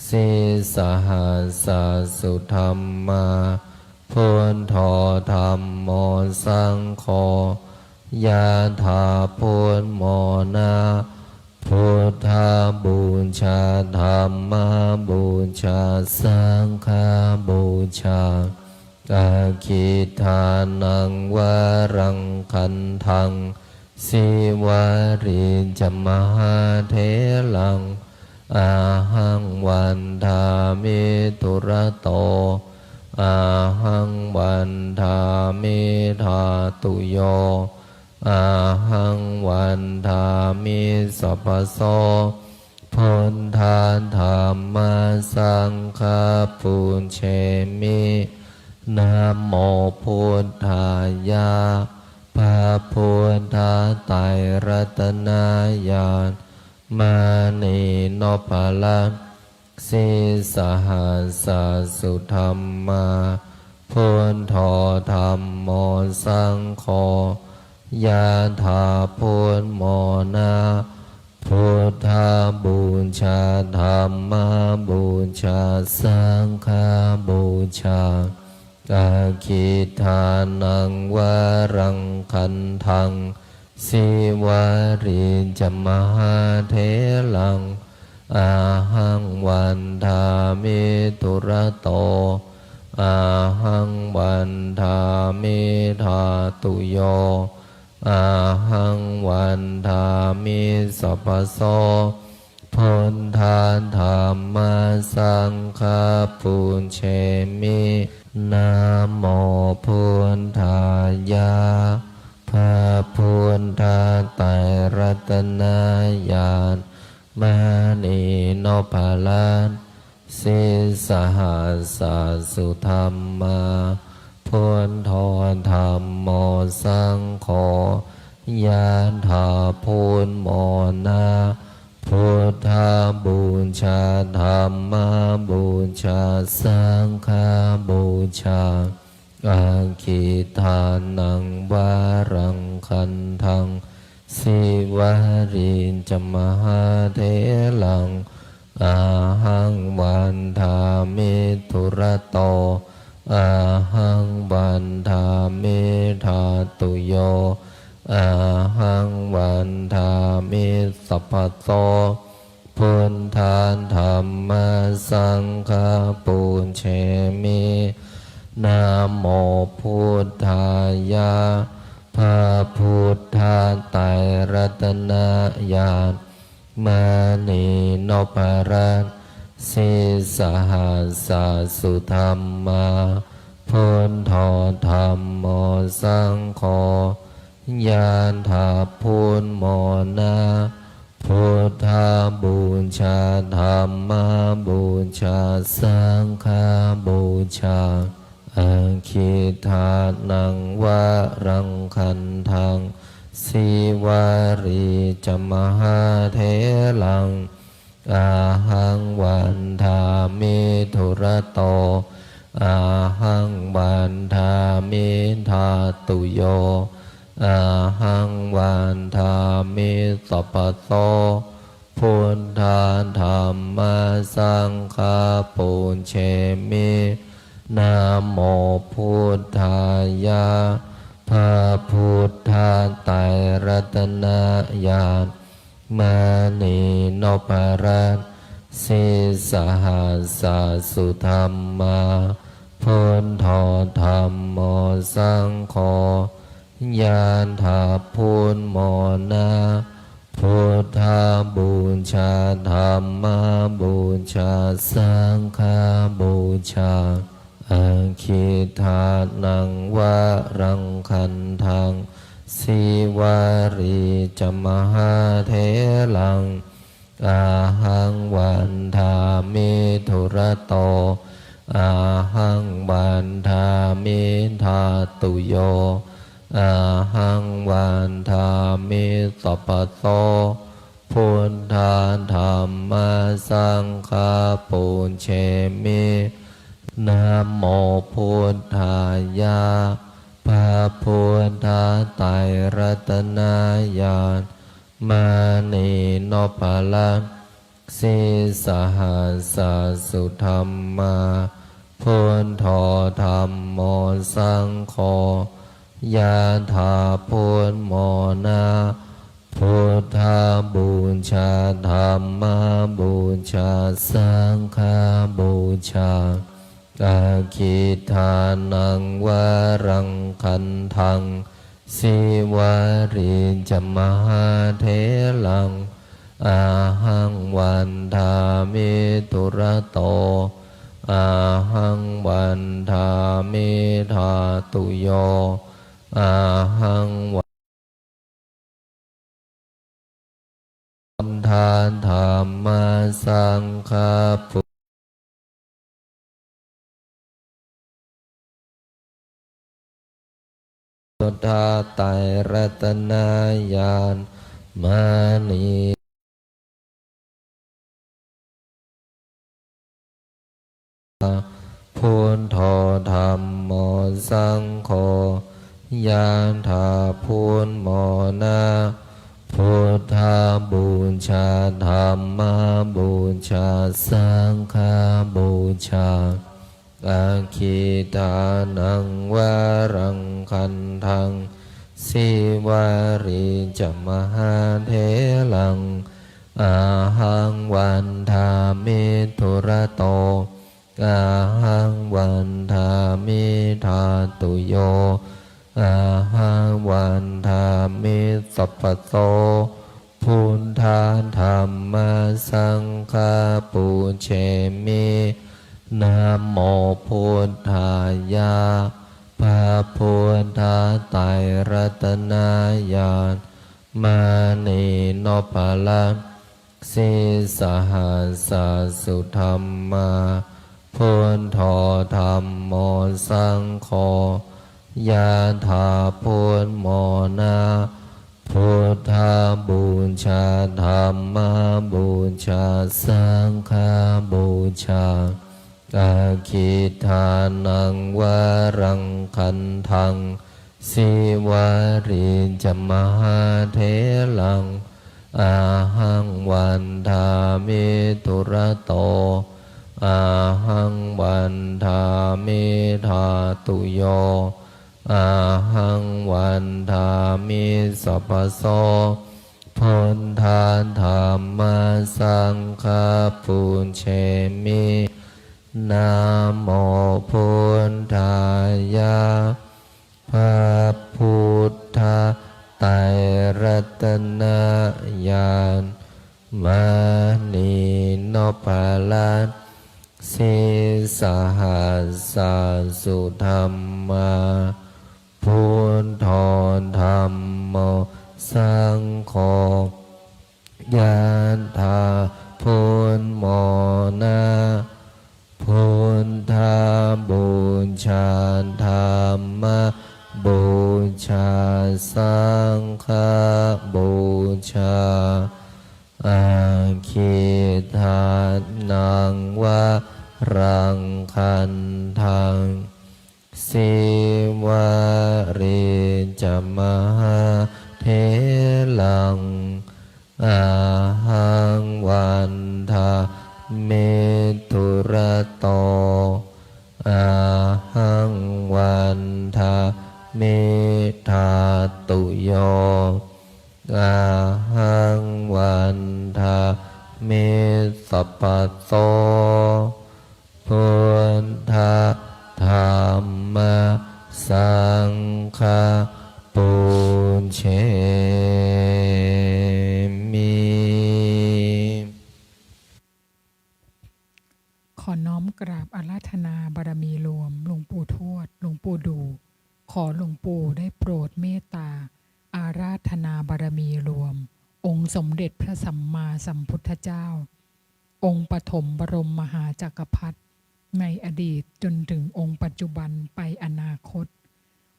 sīsahassa sudhammā. Buddho dhammo saṅgho. Yathā buddhamona, buddhapūjā, dhammapūjā, saṅghapūjā. Aggidānaṃ varaṃ gandhaṃ, sīvalī ca mahātheraṃ, ahaṃ vandāmi dūrato, ahaṃ vandāmi dhātuyo, ahaṃ vandāmi sabbaso. Buddha dhamma saṅgha pūjemi. Namo buddhāya. พระพุทธไตรรัตนญาณ มณีนพรัตน์ sīsahassa sudhammā. Buddho dhammo saṅgho. Yathā buddhamona, buddhapūjā, dhammapūjā, saṅghapūjā. Aggidānaṃ varaṃ gandhaṃ, sīvalī ca mahātheraṃ, ahaṃ vandāmi dūrato, ahaṃ vandāmi dhātuyo, ahaṃ vandāmi sabbaso. Buddha dhamma saṅgha pūjemi. Namo buddhāya. พระพุทธไตรรัตนญาณ มณีนพรัตน์ sīsahassa sudhammā. Buddho dhammo saṅgho. Yathā buddhamona, buddhapūjā, dhammapūjā, saṅghapūjā. Aggidānaṃ varaṃ gandhaṃ, sīvalī ca mahātheraṃ, ahaṃ vandāmi dūrato, ahaṃ vandāmi dhātuyo, ahaṃ vandāmi sabbaso. Buddha dhamma saṅgha pūjemi. Namo buddhāya. พระพุทธไตรรัตนญาณ มณีนพรัตน์ sīsahassa sudhammā. Buddho dhammo saṅgho. Yathā buddhamona, buddhapūjā, dhammapūjā, saṅghapūjā. Aggidānaṃ varaṃ gandhaṃ, sīvalī ca mahātheraṃ, ahaṃ vandāmi dūrato, ahaṃ vandāmi dhātuyo, ahaṃ vandāmi sabbaso. Buddha dhamma saṅgha pūjemi. Namo buddhāya. พระพุทธไตรรัตนญาณ มณีนพรัตน์ sīsahassa sudhammā. Buddho dhammo saṅgho. Yathā buddhamona, buddhapūjā, dhammapūjā, saṅghapūjā. Aggidānaṃ varaṃ gandhaṃ, sīvalī ca mahātheraṃ, ahaṃ vandāmi dūrato, ahaṃ vandāmi dhātuyo, ahaṃ vandāmi sabbaso. Buddha dhamma saṅgha pūjemi. Namo buddhāya. พระพุทธไตรรัตนญาณ มณีนพรัตน์ sīsahassa sudhammā. Buddho dhammo saṅgho, yathā buddhamona. Buddhapūjā, dhammapūjā, saṅghapūjā. Aggidānaṃ varaṃ gandhaṃ, sīvalī ca mahātheraṃ. Ahaṃ vandāmi dūrato, ahaṃ vandāmi dhātuyo, ahaṃ vandāmi dhammasaṅgha. Buddho ไตรรัตนญาณ mani. Buddho dhammo saṅgho, yathā buddhamona. Buddhapūjā, dhammapūjā, saṅghapūjā. Aggidānaṃ varaṃ gandhaṃ, sīvalī ca mahātheraṃ. Ahaṃ vandāmi dūrato, ahaṃ vandāmi dhātuyo, ahaṃ vandāmi sabbaso. Buddha dhamma saṅgha pūjemi. Namo buddhāya. พระพุทธไตรรัตนญาณ mani nopparatne. Sīsahassa sudhammā. Buddho dhammo saṅgho, yathā buddhamona. Buddhapūjā, dhammapūjā, saṅghapūjā. Aggidānaṃ varaṃ gandhaṃ, sīvalī ca mahātheraṃ. Ahaṃ vandāmi dūrato, ahaṃ vandāmi dhātuyo, ahaṃ vandāmi sabbaso. Buddha dhamma saṅgha pūjemi. Namo buddhāya. พระพุทธไตรรัตนญาณ mani nopparatne. Sīsahassa sudhammā. Buddho dhammo saṅgho, yathā buddhamona. Buddhapūjā, dhammapūjā, saṅghapūjā. Aggidānaṃ varaṃ gandhaṃ, sīvalī ca mahātheraṃ. Ahaṃ vandāmi dūrato, ahaṃ vandāmi dhātuyo, ahaṃ vandāmi sabbaso. Buddha dhamma saṅgha pūjemi. ขอน้อมกราบอาราธนาบารมีรวมหลวงปู่ทวด หลวงปู่ดู่ ขอหลวงปู่ได้โปรดเมตตาอาราธนาบารมีรวม องค์สมเด็จพระสัมมาสัมพุทธเจ้า องค์ปฐมบรมมหาจักรพรรดิ ในอดีตจนถึงองค์ปัจจุบันไปอนาคต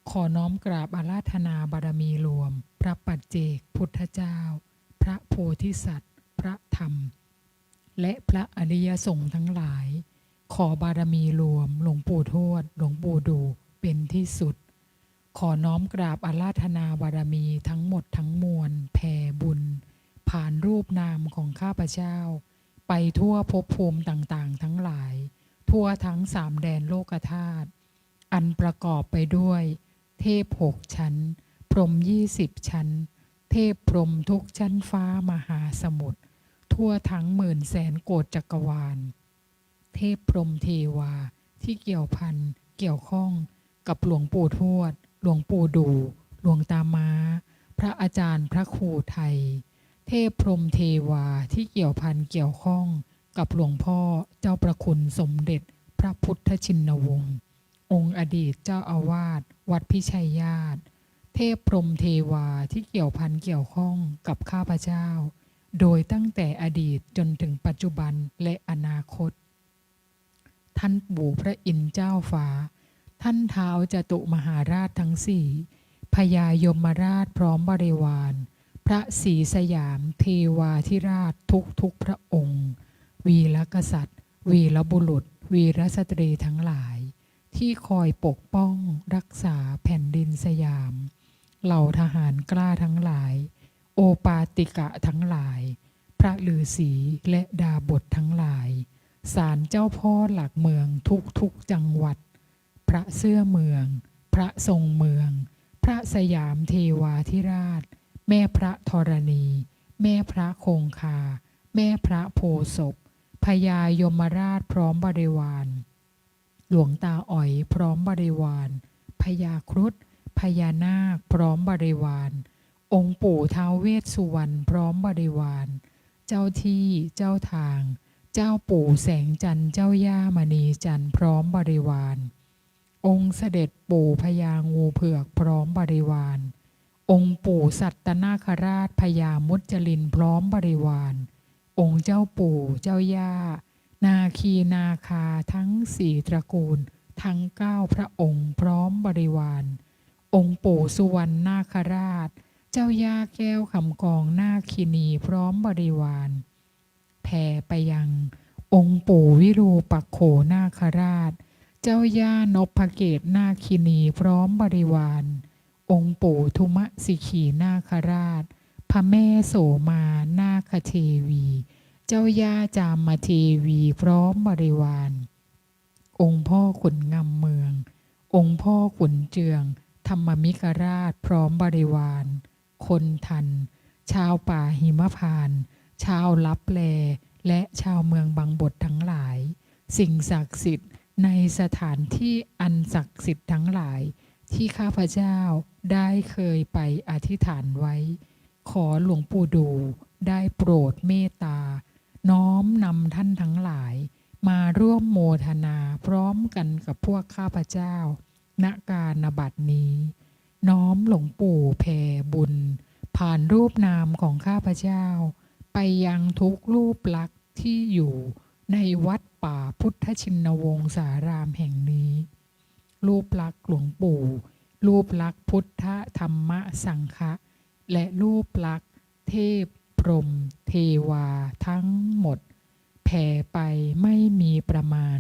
ขอน้อมกราบอาราธนาบารมีรวม พระปัจเจกพุทธเจ้า พระโพธิสัตว์ พระธรรม และพระอริยสงฆ์ทั้งหลาย ขอบารมีรวมหลวงปู่ทวด หลวงปู่ดู่ เป็นที่สุด ขอน้อมกราบอาราธนาบารมีทั้งหมดทั้งมวล แผ่บุญ ผ่านรูปนามของข้าพเจ้า ไปทั่วภพภูมิต่างๆ ทั้งหลาย ทั่วทั้งสามแดนโลกธาตุ อันประกอบไปด้วยเทพหกชั้น พรหมยี่สิบชั้น เทพพรหมทุกชั้นฟ้ามหาสมุทร ทั่วทั้งหมื่นแสนโกฏจักรวาล เทพพรหมเทวาที่เกี่ยวพันเกี่ยวข้องกับหลวงปู่ทวด หลวงปู่ดู่ หลวงตาม้า พระอาจารย์พระครูไทย เทพพรหมเทวาที่เกี่ยวพันเกี่ยวข้องกับหลวงพ่อเจ้าประคุณสมเด็จพระพุทธชินวงศ์ องค์อดีตเจ้าอาวาสวัดพิชัยญาติ เทพพรหมเทวาที่เกี่ยวพันเกี่ยวข้องกับข้าพเจ้า โดยตั้งแต่อดีตจนถึงปัจจุบันและอนาคต ท่านปู่พระอินทร์เจ้าฟ้า ท่านท้าวจตุมหาราชทั้งสี่ พญายมราชพร้อมบริวาร พระศรีสยามเทวาธิราชทุกๆพระองค์ วีรกษัตริย์ วีรบุรุษ วีรสตรีทั้งหลาย ที่คอยปกป้องรักษาแผ่นดินสยาม เหล่าทหารกล้าทั้งหลาย โอปาติกะทั้งหลาย พระฤาษีและดาบสทั้งหลาย ศาลเจ้าพ่อหลักเมืองทุกๆจังหวัด พระเสื้อเมือง พระทรงเมือง พระสยามเทวาธิราช แม่พระธรณี แม่พระคงคา แม่พระโพธิ์ศพ พญายมราชพร้อมบริวาร หลวงตาอ๋อยพร้อมบริวาร พญาครุฑ พญานาคพร้อมบริวาร องค์ปู่ท้าวเวสสุวรรณพร้อมบริวาร เจ้าที่เจ้าทาง เจ้าปู่แสงจันทร์ เจ้าย่ามณีจันทร์พร้อมบริวาร องค์เสด็จปู่พญางูเผือกพร้อมบริวาร องค์ปู่สัตตนาคราช พญามุจลินพร้อมบริวาร องค์เจ้าปู่เจ้าย่า นาคีนาคาทั้งสี่ตระกูล ทั้งเก้าพระองค์พร้อมบริวาร องค์ปู่สุวรรณนาคราช เจ้าย่าแก้วคำกองนาคินีพร้อมบริวาร แผ่ไปยังองค์ปู่วิรูปักโขนาคราช เจ้าย่านพเกตนาคินีพร้อมบริวาร องค์ปู่ทุมสิขีนาคราช พระแม่โสมานาคเทวี เจ้าย่าจามเทวีพร้อมบริวาร องค์พ่อขุนงำเมือง องค์พ่อขุนเจือง ธรรมมิกราชพร้อมบริวาร คนทัน ชาวป่าหิมพานต์ ชาวลับแล และชาวเมืองบังบดทั้งหลาย สิ่งศักดิ์สิทธิ์ในสถานที่อันศักดิ์สิทธิ์ทั้งหลาย ที่ข้าพเจ้าได้เคยไปอธิษฐานไว้ ขอหลวงปู่ดู่ได้โปรดเมตตา น้อมนำท่านทั้งหลาย มาร่วมโมทนาพร้อมกันกับพวกข้าพเจ้า ณ กาลบัดนี้ น้อมหลวงปู่แผ่บุญ ผ่านรูปนามของข้าพเจ้า ไปยังทุกรูปลักษณ์ที่อยู่ในวัดป่าพุทธชินวงศารามแห่งนี้ รูปลักษณ์หลวงปู่ รูปลักษณ์พุทธธรรมสังฆะ และรูปลักษณ์เทพพรหมเทวาทั้งหมด แผ่ไปไม่มีประมาณ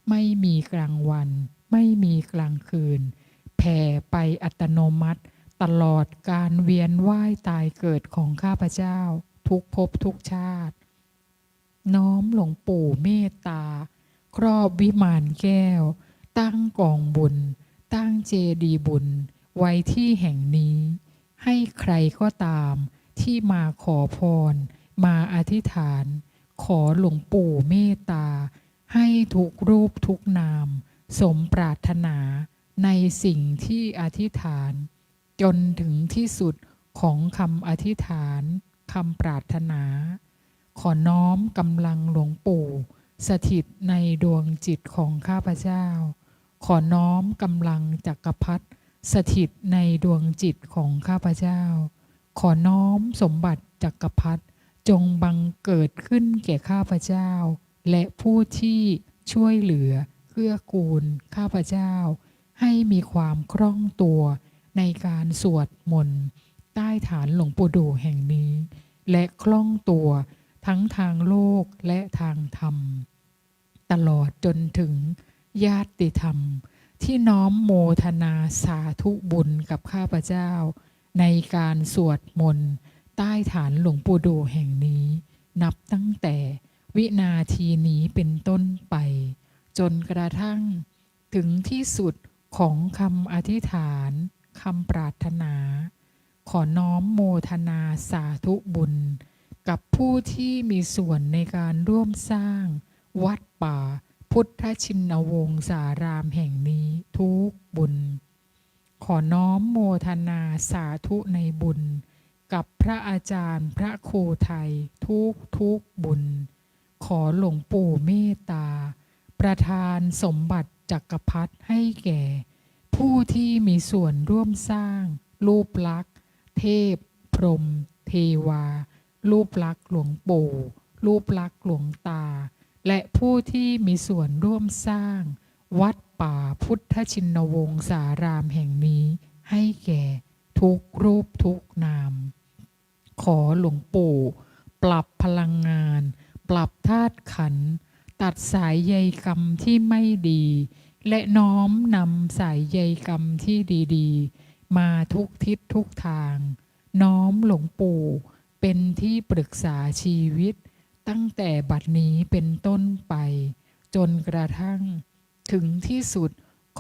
ไม่มีกลางวัน ไม่มีกลางคืน แผ่ไปอัตโนมัติ ตลอดการเวียนว่ายตายเกิดของข้าพเจ้า ทุกภพทุกชาติ น้อมหลวงปู่เมตตา ครอบวิมานแก้ว ตั้งกองบุญ ตั้งเจดีย์บุญ ไว้ที่แห่งนี้ ให้ใครก็ตามที่มาขอพร มาอธิษฐาน ขอหลวงปู่เมตตา ให้ทุกรูปทุกนาม สมปรารถนาในสิ่งที่อธิษฐาน จนถึงที่สุดของคำอธิษฐาน คำปรารถนา ขอน้อมกำลังหลวงปู่ สถิตในดวงจิตของข้าพเจ้า ขอน้อมกำลังจักรพรรดิ สถิตในดวงจิตของข้าพเจ้า ขอน้อมสมบัติจักรพรรดิ จงบังเกิดขึ้นแก่ข้าพเจ้า และผู้ที่ช่วยเหลือเกื้อกูลข้าพเจ้า ให้มีความคล่องตัวในการสวดมนต์ใต้ฐานหลวงปู่ดู่แห่งนี้ และคล่องตัวทั้งทางโลกและทางธรรม ตลอดจนถึงญาติธรรม ที่น้อมโมทนาสาธุบุญกับข้าพเจ้า ในการสวดมนต์ใต้ฐานหลวงปู่ดู่แห่งนี้ นับตั้งแต่วินาทีนี้เป็นต้นไป จ จนกระทั่งถึงที่สุดของคำอธิษฐาน คำปรารถนา ขอน้อมโมทนาสาธุบุญ กับผู้ที่มีส่วนในการร่วมสร้างวัดป่าพุทธชินวงศารามแห่งนี้ทุกบุญ ขอน้อมโมทนาสาธุในบุญ กับพระอาจารย์พระครูไทยทุกทุกบุญ ขอหลวงปู่เมตตา ประทานสมบัติจักรพรรดิให้แก่ ผู้ที่มีส่วนร่วมสร้าง รูปลักษณ์ เทพ พรหม เทวา รูปลักษณ์หลวงปู่ รูปลักษณ์หลวงตา และผู้ที่มีส่วนร่วมสร้าง วัดป่าพุทธชินวงศารามแห่งนี้ ให้แก่ทุกรูปทุกนาม ขอหลวงปู่ปรับพลังงาน ปรับธาตุขันธ์ ตัดสายใยกรรมที่ไม่ดี และน้อมนำสายใยกรรมที่ดีๆ มาทุกทิศทุกทาง น้อมหลวงปู่เป็นที่ปรึกษาชีวิต ตั้งแต่บัดนี้เป็นต้นไป จนกระทั่งถึงที่สุด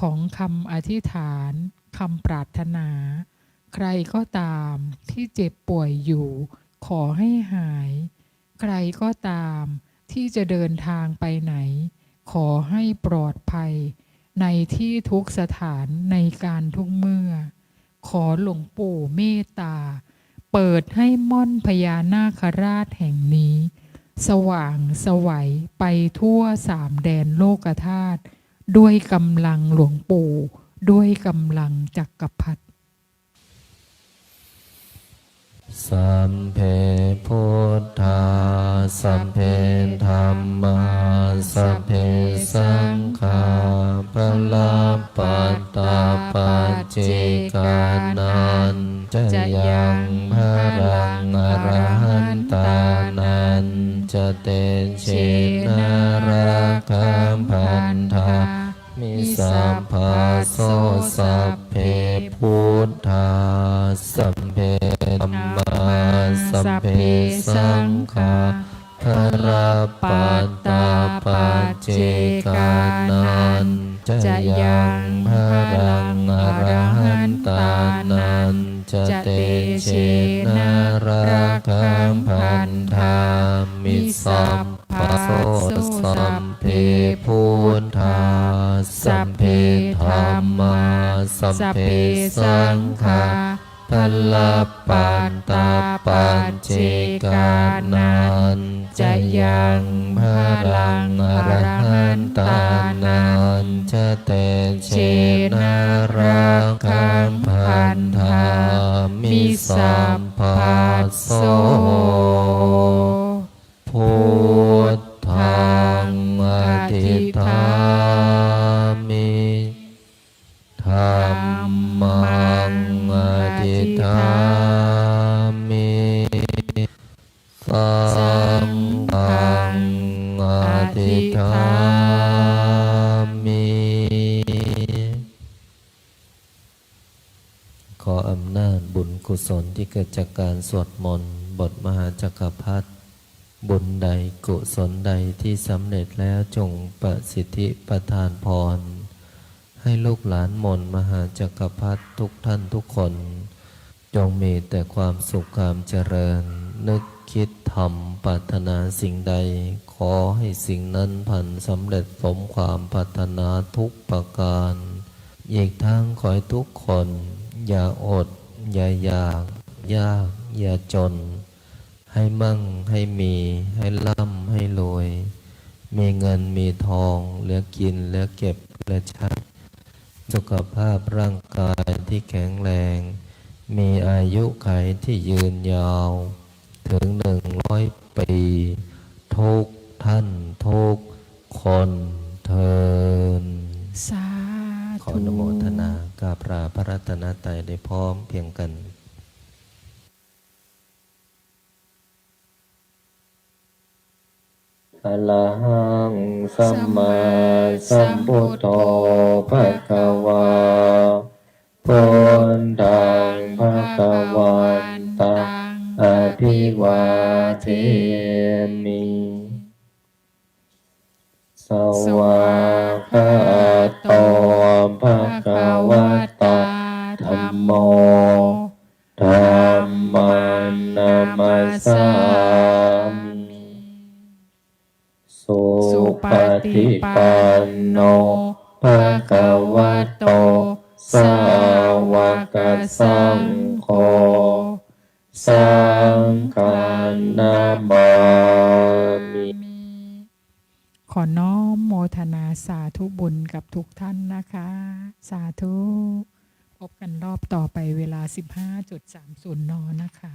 ของคำอธิษฐาน คำปรารถนา ใครก็ตามที่เจ็บป่วยอยู่ ขอให้หาย ใครก็ตามที่จะเดินทางไปไหน ขอให้ปลอดภัย ในที่ทุกสถาน ในการทุกเมื่อ ขอหลวงปู่เมตตา เปิดให้ม่อนพญานาคราชแห่งนี้ สว่างไสวไปทั่วสามแดนโลกธาตุ ด้วยกำลังหลวงปู่ ด้วยกำลังจักรพรรดิ Sabbe buddhā, sabbe dhammā, sabbe saṅghā, balappattā paccekānañca yaṃ balaṃ, arahantānañca tejena rakkhaṃ bandhā mi sabbaso. Sabbe buddhā, sabbe dhammā, sabbe saṅghā, balappattā paccekānañca yaṃ balaṃ, arahantānañca tejena rakkhaṃ bandhā mi sabbaso. Sabbe buddhā, sabbe dhammā, sabbe saṅghā, balappattā paccekānañca yaṃ balaṃ, arahantānañca tejena rakkhaṃ bandhā mi sabbaso. Buddhaṃ adhiṭṭhāmi, dhammaṃ adhiṭṭhāmi, saṅghaṃ adhiṭṭhāmi. ขออำนาจบุญกุศลที่เกิดจากการสวดมนต์บทมหาจักรพรรดิ บุญใดกุศลใดที่สำเร็จแล้วจงประสิทธิประทานพร ให้ลูกหลานมนต์มหาจักรพรรดิทุกท่านทุกคน จงมีแต่ความสุขความเจริญ นึกคิดทำปรารถนาสิ่งใด ขอให้สิ่งนั้นพันสำเร็จสมความปรารถนาทุกประการ อีกทั้งขอให้ทุกคนอย่าอด อย่าอยาก ยาก อย่าจน ให้มั่ง ให้มี ให้ร่ำ ให้รวย มีเงิน มีทอง เหลือกิน เหลือเก็บ เหลือใช้ สุขภาพร่างกายที่แข็งแรง มีอายุขัยที่ยืนยาว ถึงหนึ่งร้อยปี ทุกท่านทุกคนเทอญ สาธุ ขออนุโมทนากราบลาพระรัตนตรัยได้พร้อมเพียงกัน Arahaṃ sammāsambuddho bhagavā, buddhaṃ bhagavantaṃ abhivādemi. Svā Dhammaṃ namassāmi. Supaṭipanno bhagavato sāvakasaṅgho, saṅghaṃ namāmi. ขอน้อมโมทนาสาธุบุญกับทุกท่านนะคะ สาธุ พบกันรอบต่อไปเวลา สิบห้าจุดสามศูนย์ น นะคะ